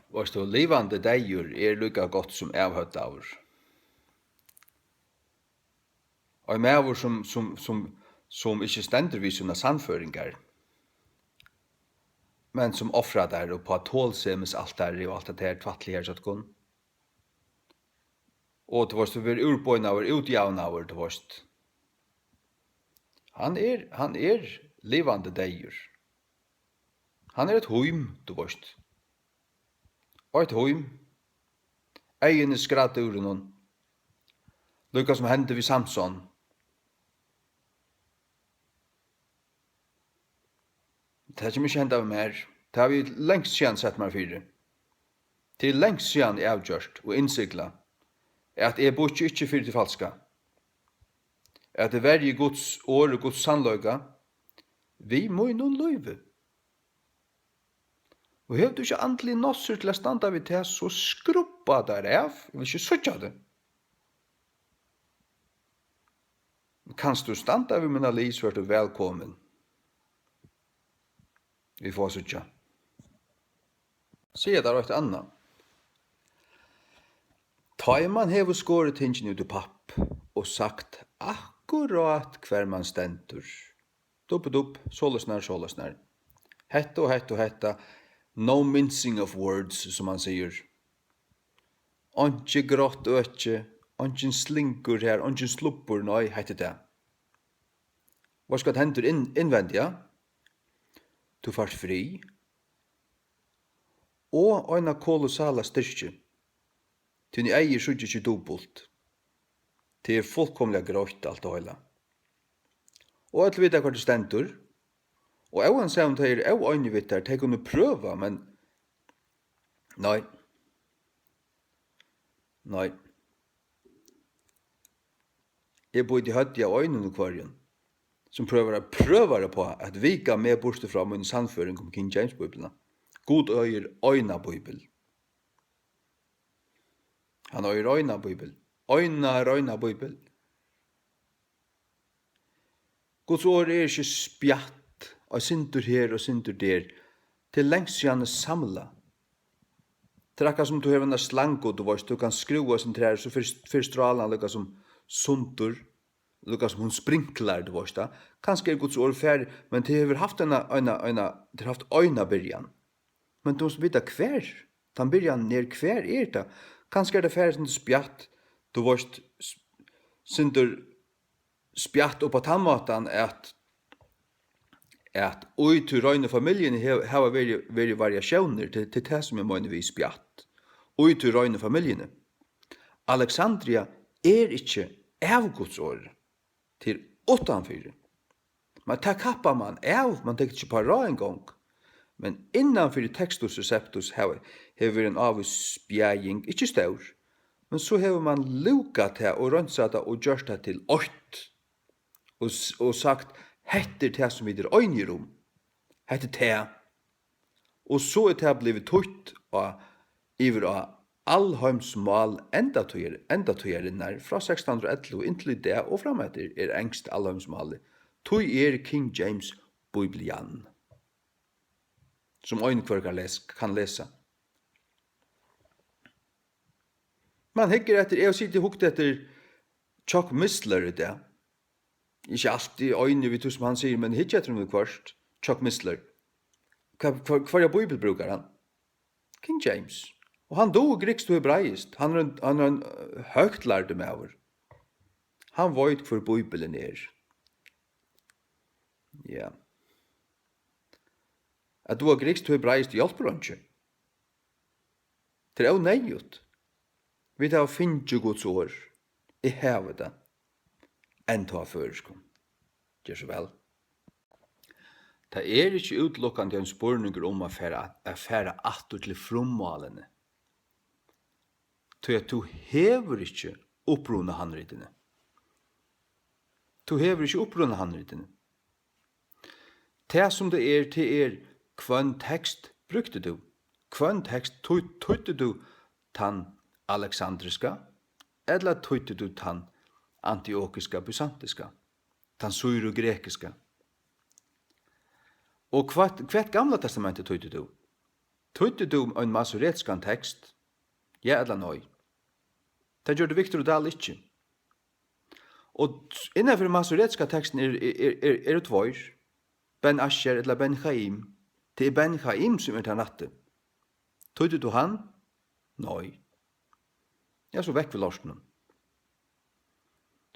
Veitst tú, livandi deyður er líka gott sum avhøvdaður. Ein maður, sum, sum, sum, sum ikki stendur við sínar sannføringar, men sum ofrar tær upp á tolsemisaltarið og alt tað her tvætlið her hjá tykkum. Og, tú veitst, tú verður úrbeinaður, útjavnaður, tú veitst. Hann er, hann er livandi deyður. Hann er eitt hím, tú veitst. Eitt hím. Eyguni skræddu úr honum. Líka sum hendi við Samson. Tað kemur ikki henda við mær. Tað havi eg langt síðan sett mær fyri. Tað er langt síðan avgjørt og innsiglað, at eg bukki ikki fyri tí falska, at eg verji Guds orð og Guds sannleika við mínum lívi. Og hevur tú ikki andligar nossur til at standa við tað, so skrubba tær av. Eg vil ikki síggja teg. Kanst tú standa við mína lið, so ert tú vælkomin. Vit fáa síggja. Siga tær eitt annað. Tá ið mann hevur skorið tingini út í papp og sagt akkurát, hvar mann stendur, dubb, dubb, soleiðsnar, soleiðsnar. Hetta og hetta og hetta. No mincing of words, sum mann sigur. Einki grátt øki, eingin slingur har, eingin slubbur, nei, hetta er tað. Veitst hvat hendir inn-, innvendiga? Tú fært frið og eina kolossala styrki. Tíni eygu síggja ikki dupult. Tað er fullkomiliga greitt, alt tað heila. Og øll vita, hvar tú stendur. Og óansæð um tey eru óeinig við tær, tey kunnu prøva, men nei. Nei. Eg bíti høvdið av einum og hvørjum, sum prøvar at, prøvar uppá at vika meg burtur frá míni sannføring um King James Bíbliuna. Gud eigur eina Bíbel. Hann eigur eina Bíbel. Eina reina Bíbel. Guds orð er ikki spjatt, eitt sindur her og sindur der. Tað er langt síðan samlað. Tað er akkurát sum tú hevur eina slangu, tú veitst, tú kanst skrúva eitt sindur har, so fer, fer strálan líka sum, sundur, líka sum hon sprinklar, tú veist tað. Kanska er Guds orð farið, men tað hevur havt eina, eina, eina, tað hevur havt eina byrjan. Men tú mást vita, hvar tann byrjanin er, hvar er tað? Kanska er tað farið sindur spjatt, tú veist, s-, sindur spjatt upp á tann mátan, at, at í tí reinu familjuni hev-, hava verið, verið variatiónir, til, til tað, sum eg meini við spjatt, í tí reinu familjuni. Alexandria er ikki av Guds orði, tað er uttanfyri. Men tað kappar mann av, mann tekur ikki upp á ráð eingong. Men innanfyri Textus Receptus hava, hevur verið ein ávís spjaðing, ikki stór, men so hevur mann lúkað tað og reinsað tað og gjørt tað til eitt og, s-, og sagt, hetta er tað, sum vit eru einigir um. Hetta er tað. Og so er tað blivið týtt á, yvir á alheimsmál endatíðar-, endatíðarinnar. Frá sekstan hundrað og ellivu inntil í dag og frameftir er enskt alheimsmálið. Tí er King James Bíblian, sum ein hvør kann les-, kann lesa. Man hyggur eftir, eg havi sitið og hugt eftir Chuck Missler í dag. Ikki altíð einig við tað, sum hann sigur, men hyggi eftir honum viðhvørt. Chuck Missler. Hva, hva, hvørja bíbel brúkar hann? King James. Og hann dugir grikskt og hebraiskt. Hann er ein, hann er ein, eh, høgt lærdur maður. Hann veit, hvør Bíbelin er. Ja. At duga grikskt og hebraiskt hjálpir einki. Tað er óneyðugt. Vit hava fingið Guds orð. Eg havi tað. Enntá á føroyskum. Ger so væl. Tað er ikki útilokandi ein spurningur um at fara, at fara aftur til frummálini. Tí at tú hevur ikki upprunahandritini. Tú hevur ikki upprunahandritini. Tað, sum tað er, tað er, hvønn tekst brúkti tú? Hvønn tekst tí-, týddi tú, tann aleksandriska, ella týddi tú tann antiokiska, bysantiska, tann sýru-grekiska? Og hvat, hvat Gamla Testamentið týddi tú? Týddi tú ein masoretiskan tekst? Ja ella nei? Tað gjørdi Victor Dahl ikki. Og innanfyri masoretiska tekstin er, er, er, er, eru tveir, Ben Asher ella Ben Chaim. Tað er Ben Chaim, sum er tann rætti. Týddi tú hann? Nei. Ja, so vekk við lortinum.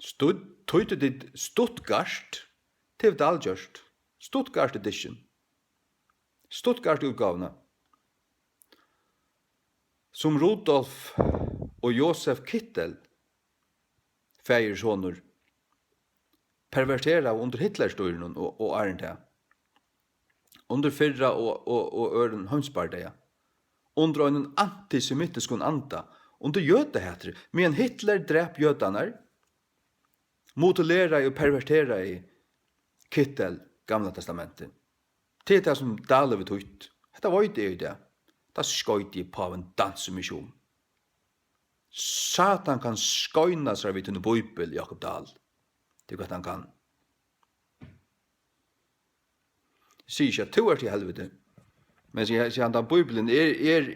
Stud-, týddu tit Stuttgart? Tað hevur Dahl gjørt. Stuttgart edition. Stuttgart-útgávuna, sum Rudolf og Josef Kittel, faðirsonur, perverteraðu undir Hitlerstýrinum og, og áðrenn tað, undir fyrra og, og, og øðrum heimsbardaga, undir einum antisemitiskum anda, undir jødahatri, meðan Hitler drap jødarnar, mutileraði og perverteraði Kittel Gamla Testamentið. Tað er tað, sum Dahl hevur týtt. Hetta veit eg í dag. Tað skeiti eg pávin dansi meg ikki um. Satan kann skeina sær við tíni bíbel, Jakob Dahl. Tað er hvat hann kann. Eg sigi ikki, at tú ert í helviti. Men eg sigi, eg sigi, handan bíblian er, er,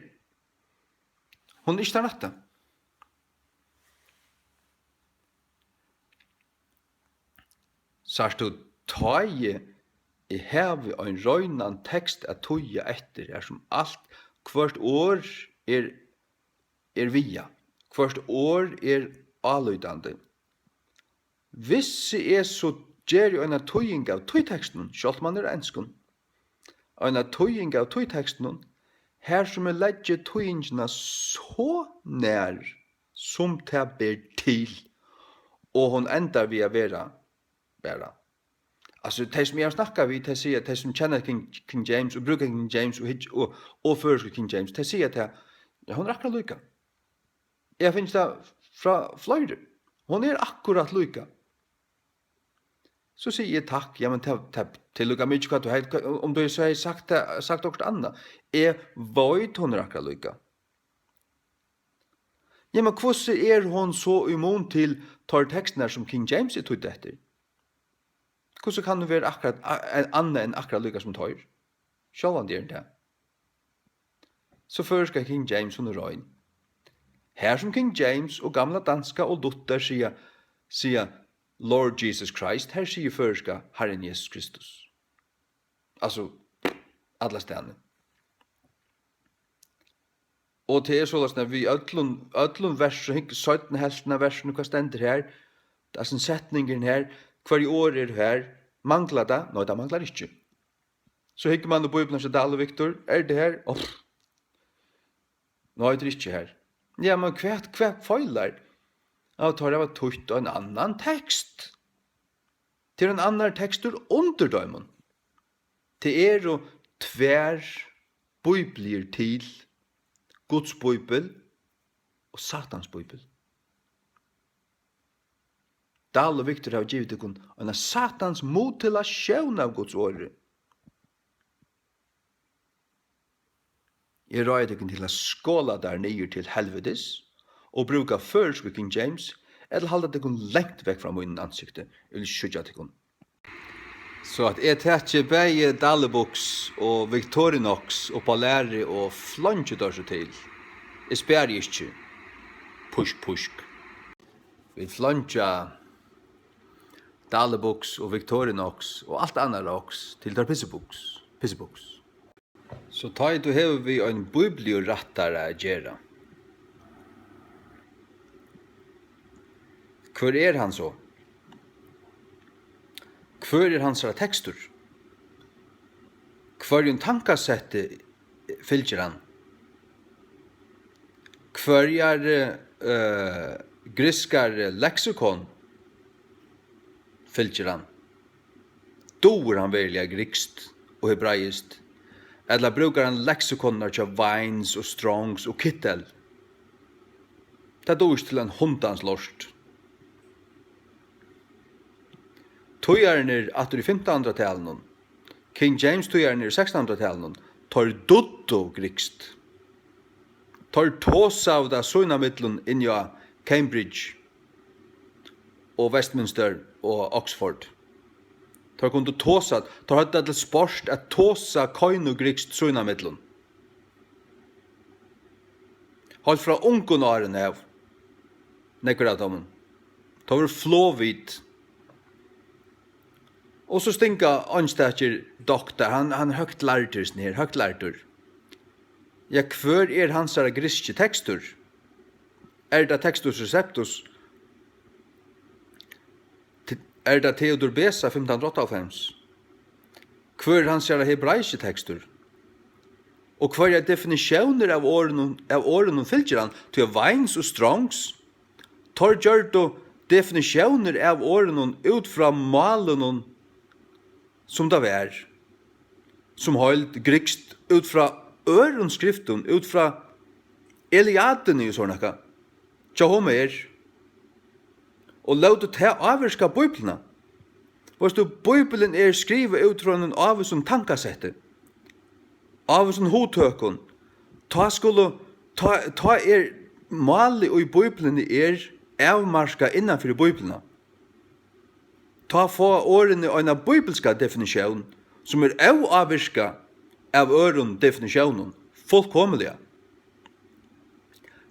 hon er ikki tann rætta. Sært tú, tá eg, eg havi ein reinan tekst at týða eftir, har sum alt, hvørt orð er, er viðað, hvørt orð er álítandi. Vissi eg, so geri eg eina týðing av tí tekstinum, sjálvt um hann er á enskum. Eina týðing av tí tekstinum, har sum eg leggi týðingina so nær, sum tað ber til, og hon endar við at vera bara. Altso, tey, sum eg havi snakkað við, tey siga, tey, sum kenna King, King James og brúka King James og hyggja, og, og føroysku King James, tey siga, at tað, ja, hon er akkurát líka. Eg havi fingið tað frá fleiri. Hon er akkurát líka. So sigi eg, takk, ja, men tað, tað, tað er líka mikið, hvat tú hevði, um tú so hevði sagt tað, sagt okkurt annað. Eg veit, hon er akkurát líka. Ja, men hvussu er hon so í mun til teir tekstirnar, sum King James er týddur eftir? Hvussu kann hon vera akkurát a-, en-, annað enn akkurát líka sum teir? Sjálvandi er hon tað. So føroyska King James, hon er rein. Har sum King James og gamla danska og Luther siga, siga Lord Jesus Christ, her sigur føroyska Harrin Jesus Kristus. Altso, allastaðni. Og tað er soleiðis, at við øllum, øllum vers, so hygg, seinnu helvtina av versinum, hvat stendur her? Altso, setningurin her, hvørji orð eru her? Manglar tað? Nei, tað manglar ikki. So hyggur mann í Bíbliuna hjá Dahl og Victor, er tað her? Áh. Nei, tað er ikki her. Ja, men hvat, hvat feilar? Ja, teir hava týtt ein annan tekst. Tað er ein annar tekstur undir teimum. Tað eru tvær bíbliur til, Guds bíbel og Satans bíbel. Dahl og Victor hava givið tykkum eina satans mutilatión av Guds orði. Eg ráði tykkum til at skola tær niður til helvitis og brúka føroysku King James, ella halda tykkum langt vekk frá mínum ansikti, eg vil ikki síggja tykkum. So at eg taki bæði Dallebooks og Victorinox upp á lærið og fleingi teir so til. Eg spari ikki. Púsk, púsk. Vit fleingja Dallebooks og Victorinox og alt annað roks til teir pissibooks, pissibooks. So tá ið tú hevur við ein bíbliurættara at gera, hvør er hann so? Hvør er hansara tekstur? Hvørjum tankasetti fylgir hann? Hvørjari, eh, griskari leksikon fylgir hann? Dugir hann veruliga grikskt og hebraiskt? Ella brúkar hann leksikonirnar hjá Vines og Strongs og Kittel? Tað dugir ikki til ein hundans lort. Týðararnir aftur í fimtanhundraðtalinum, King James týðararnir í sekstanhundraðtalinum, teir dugdu grikskt. Teir tosaðu tað sínámillum inni á Cambridge og Westminster og Oxford. Teir kundu tosa, teir høvdu tað til sport at tosa keinugrikskt sínámillum. Heilt frá ungum árum av, nógvir av teimum. Teir vóru flogvit. Og so stinga einstakir doktar, hann, hann er høgt lærdur, sum er høgt lærdur. Ja, hvør er hansara grikski tekstur? Er tað Textus Receptus? Te-, er tað Theodor Beza fimtan hundrað og áttaoghálvfems? Hvør er hansara hebraiski tekstur? Og hvørjar definitiónir av orðunum, av orðunum fylgir hann? Tí at Vines og Strongs, teir gjørdu definitiónir av orðunum út frá málinum, sum tað var, sum heild grikskt, út frá øðrum skriftum, út frá Eliadini og sovorðið nakað, hjá Homer, og lótu tað ávirka Bíbliuna. Veitst tú, Bíblian er skrivað út frá einum ávísum tankasetti, ávísum hugtøkum. Tá skulu, tá, tá er málið í Bíbliuni er avmarkað innan fyri Bíbliuna. Tá fáa orðini eina bíbliska definitión, sum er óávirkað av øðrum definitiónum, fullkomiliga.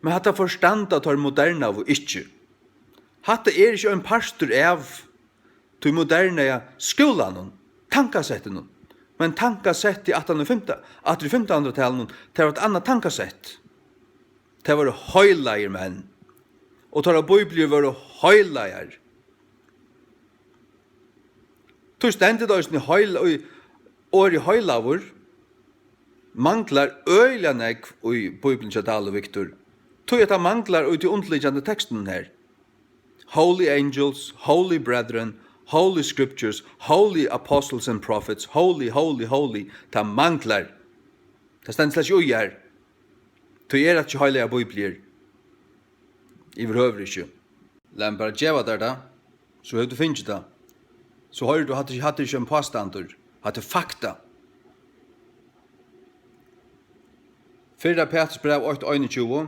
Men hatta forstanda teir modernaðu ikki. Hatta er ikki ein partur av tí modernaða skúlanum, tankasettinum. Men tankasettið aftan í fimta, aftur í fimtanhundraðtalinum, tað var eitt annað tankasett. Tað vóru heilagir menn. Og teirra bíbliur vóru heilagar. Tí stendur tað eisini heil-, í orðið heilagur manglar øgiliga nógv í Bíbliuni hjá Dahl og Victor. Tí at tað manglar í tí undirliggjandi tekstinum her. Holy angels, holy brethren, holy scriptures, holy apostles and prophets, holy, holy, holy. Tað manglar. Tað stendur slett ikki í her. Tí er tað ikki heilagar bíbliur. Yvirhøvur ikki. Lat meg bara geva tær tað, so hevur tú fingið tað. So hoyrir tú, hatta er, hatta er ikki ein pástandur, hatta er fakta. Fyrra Peturs bræv eitt einogtjúgu: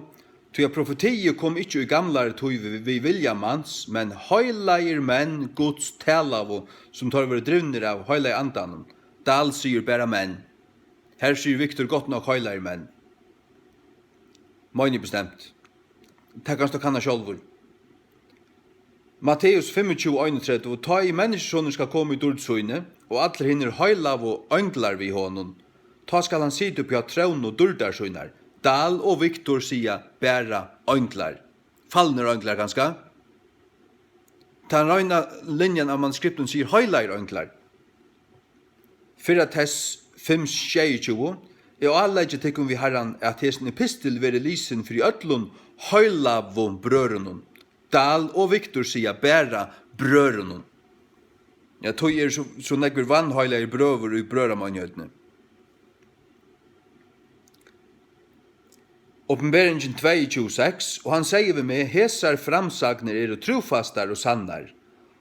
Tí at profetiið kom ikki í gamlari tíð við, við vilja mans, men heilagir menn Guds talaðu, sum teir vóru drivnir av heilaga andanum. Dahl sigur bara menn. Her sigur Victor gott nokk heilagir menn. Meini eg bestemt. Tað kanst tú kanna sjálvur. Matteus fimmogtjúgu einogtretivu: Tá ið Menniskjusonurin skal koma í dýrd síni, og allir hinir heilagu einglar við honum, tá skal hann sita uppi á tróni dýrdar sínar. Dahl og Victor siga bara einglar. Falnir einglar, kanska? Tann reina linjan av manuskriptum sigur heilagir einglar. Fyrra Tess fimm sjeyogtjúgu: Eg áleggi tykkum við Harran, at hesin epistil verði lisin fyri øllum heilagu brøðrunum. Dahl og Victor siga bara brøðrunum. Ja, tí eru so, so nógvir vanheilagir brøður í brøðrameinigheitini. Opinberingin tvey tjúgu seks: Og hann segði við meg: Hesar framsagnir eru trúfastar og sannar,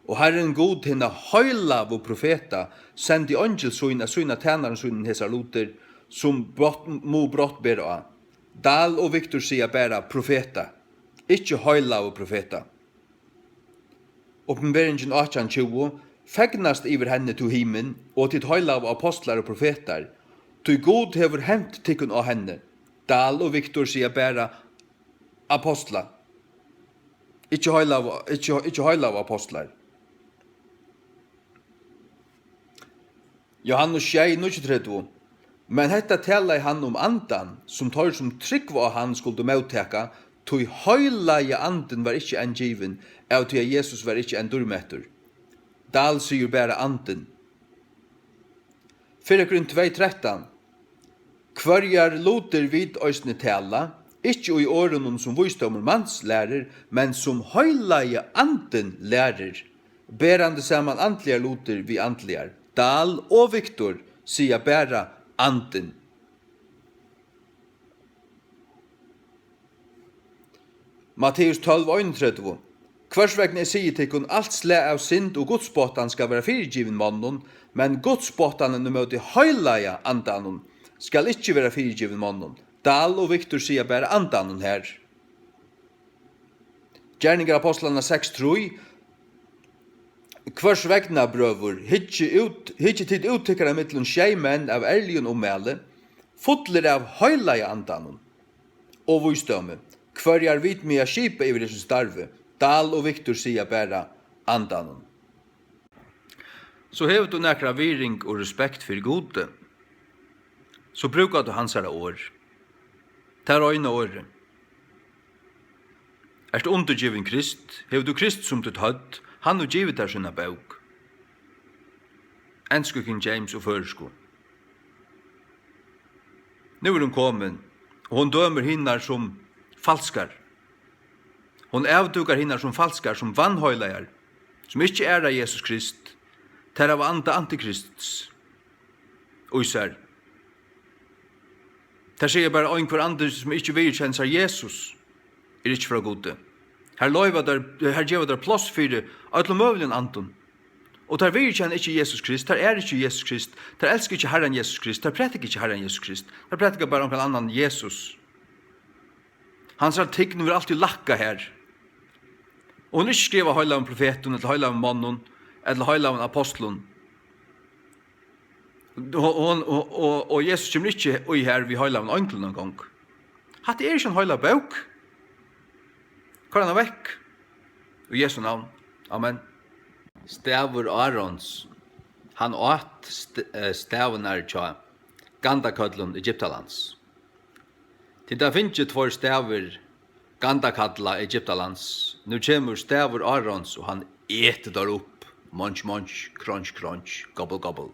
og Harrin Gud hinna heilagu profeta sendi eingil sín at sýna tænarum sínum hesar lutir, sum brátt, mugu brátt bera á. Dahl og Victor siga bara profeta, ikki heilagu profeta. Opinberingin átjan tjúgu: Fegnast yvir henni, tú himin, og tit heilagu apostlar og profetar, tí Gud hevur hent tykkum á henni. Dahl og Victor siga bara apostla, ikki heilagu, ikki, ikki heilagu apostlar. Jóhannes sjey níggjuogtretivu: Men hetta talaði hann um Andan, sum teir, sum trúgva á hann, skuldu móttaka, tí Heilagi Andin var ikki enn givin, av tí at Jesus var ikki enn dýrmettur. Dahl sigur bara Andin. Fyrra Korint tvey trettan: Hvørjar lutir vit eisini tala, ikki í orðunum, sum vísdómur mans lærir, men sum Heilagi Andin lærir, berandi saman andligar lutir við andligar. Dahl og Victor siga bara Andin. Matteus tólv einogtretivu: Hvørs vegna eg sigi tykkum, alt slag av synd og gudsspottan skal vera fyrigivin monnum, men gudspottanin ímóti Heilaga Andanum skal ikki vera fyrigivin monnum. Dahl og Victor siga bara Andanum her. Gerningar Apostlanna seks trý: Hvørs vegna, brøður, hyggið út, hyggið tit út tykkara millum sjey menn av ærligum ummæli, fullir av Heilaga Andanum og vísdómi, hvørjar vit mega skipa yvir hesum starvi. Dahl og Victor siga bara Andanum. So hevur tú nakra virðing og respekt fyri Gudi, so brúkar tú hansara orð. Tað reina orðið. Ert undirgivin Krist, hevur tú Krist sum títt høvd, hann hevur givið tær sína bók. Ensku King James og føroysku. Nú er hon komin, og hon dømir hinar sum falskar. Hon avdúkar hinar sum falskar, sum vanheilagar, sum ikki æra Jesus Krist. Tær hava anda antikrists í sær. Tær siga bara: Ein hvør andi, sum ikki viðurkennir Jesus, er ikki frá Gudi. Har loyva tær, har geva tær pláss fyri øllum møguligum andum. Og tær viðurkenna ikki Jesus Krist, tær æra ikki Jesus Krist, tær elska ikki Harran Jesus Krist, tær prædika ikki Harran Jesus Krist, tær prædika bara onkran annan Jesus. Hansara tign verður altíð lækkað har. Og hon er ikki skrivað heilagum profetum, ella heilagum monnum, ella heilagum apostlum. Og, og, og, og, og Jesus kemur ikki í har við heilagum einglum eingong. Hatta er ikki ein heilag bók. Koyr hana vekk. Í Jesu navn. Amen. Stavur Árons. Hann át st-, eh, stavirnar hjá gandakøllum Egyptalands. Tit hava fingið tveir stavir gandakalla Egyptalands. Nú kemur stavur Árons, og hann etur teir upp. Munch, munch, crunch, crunch, gobble, gobble.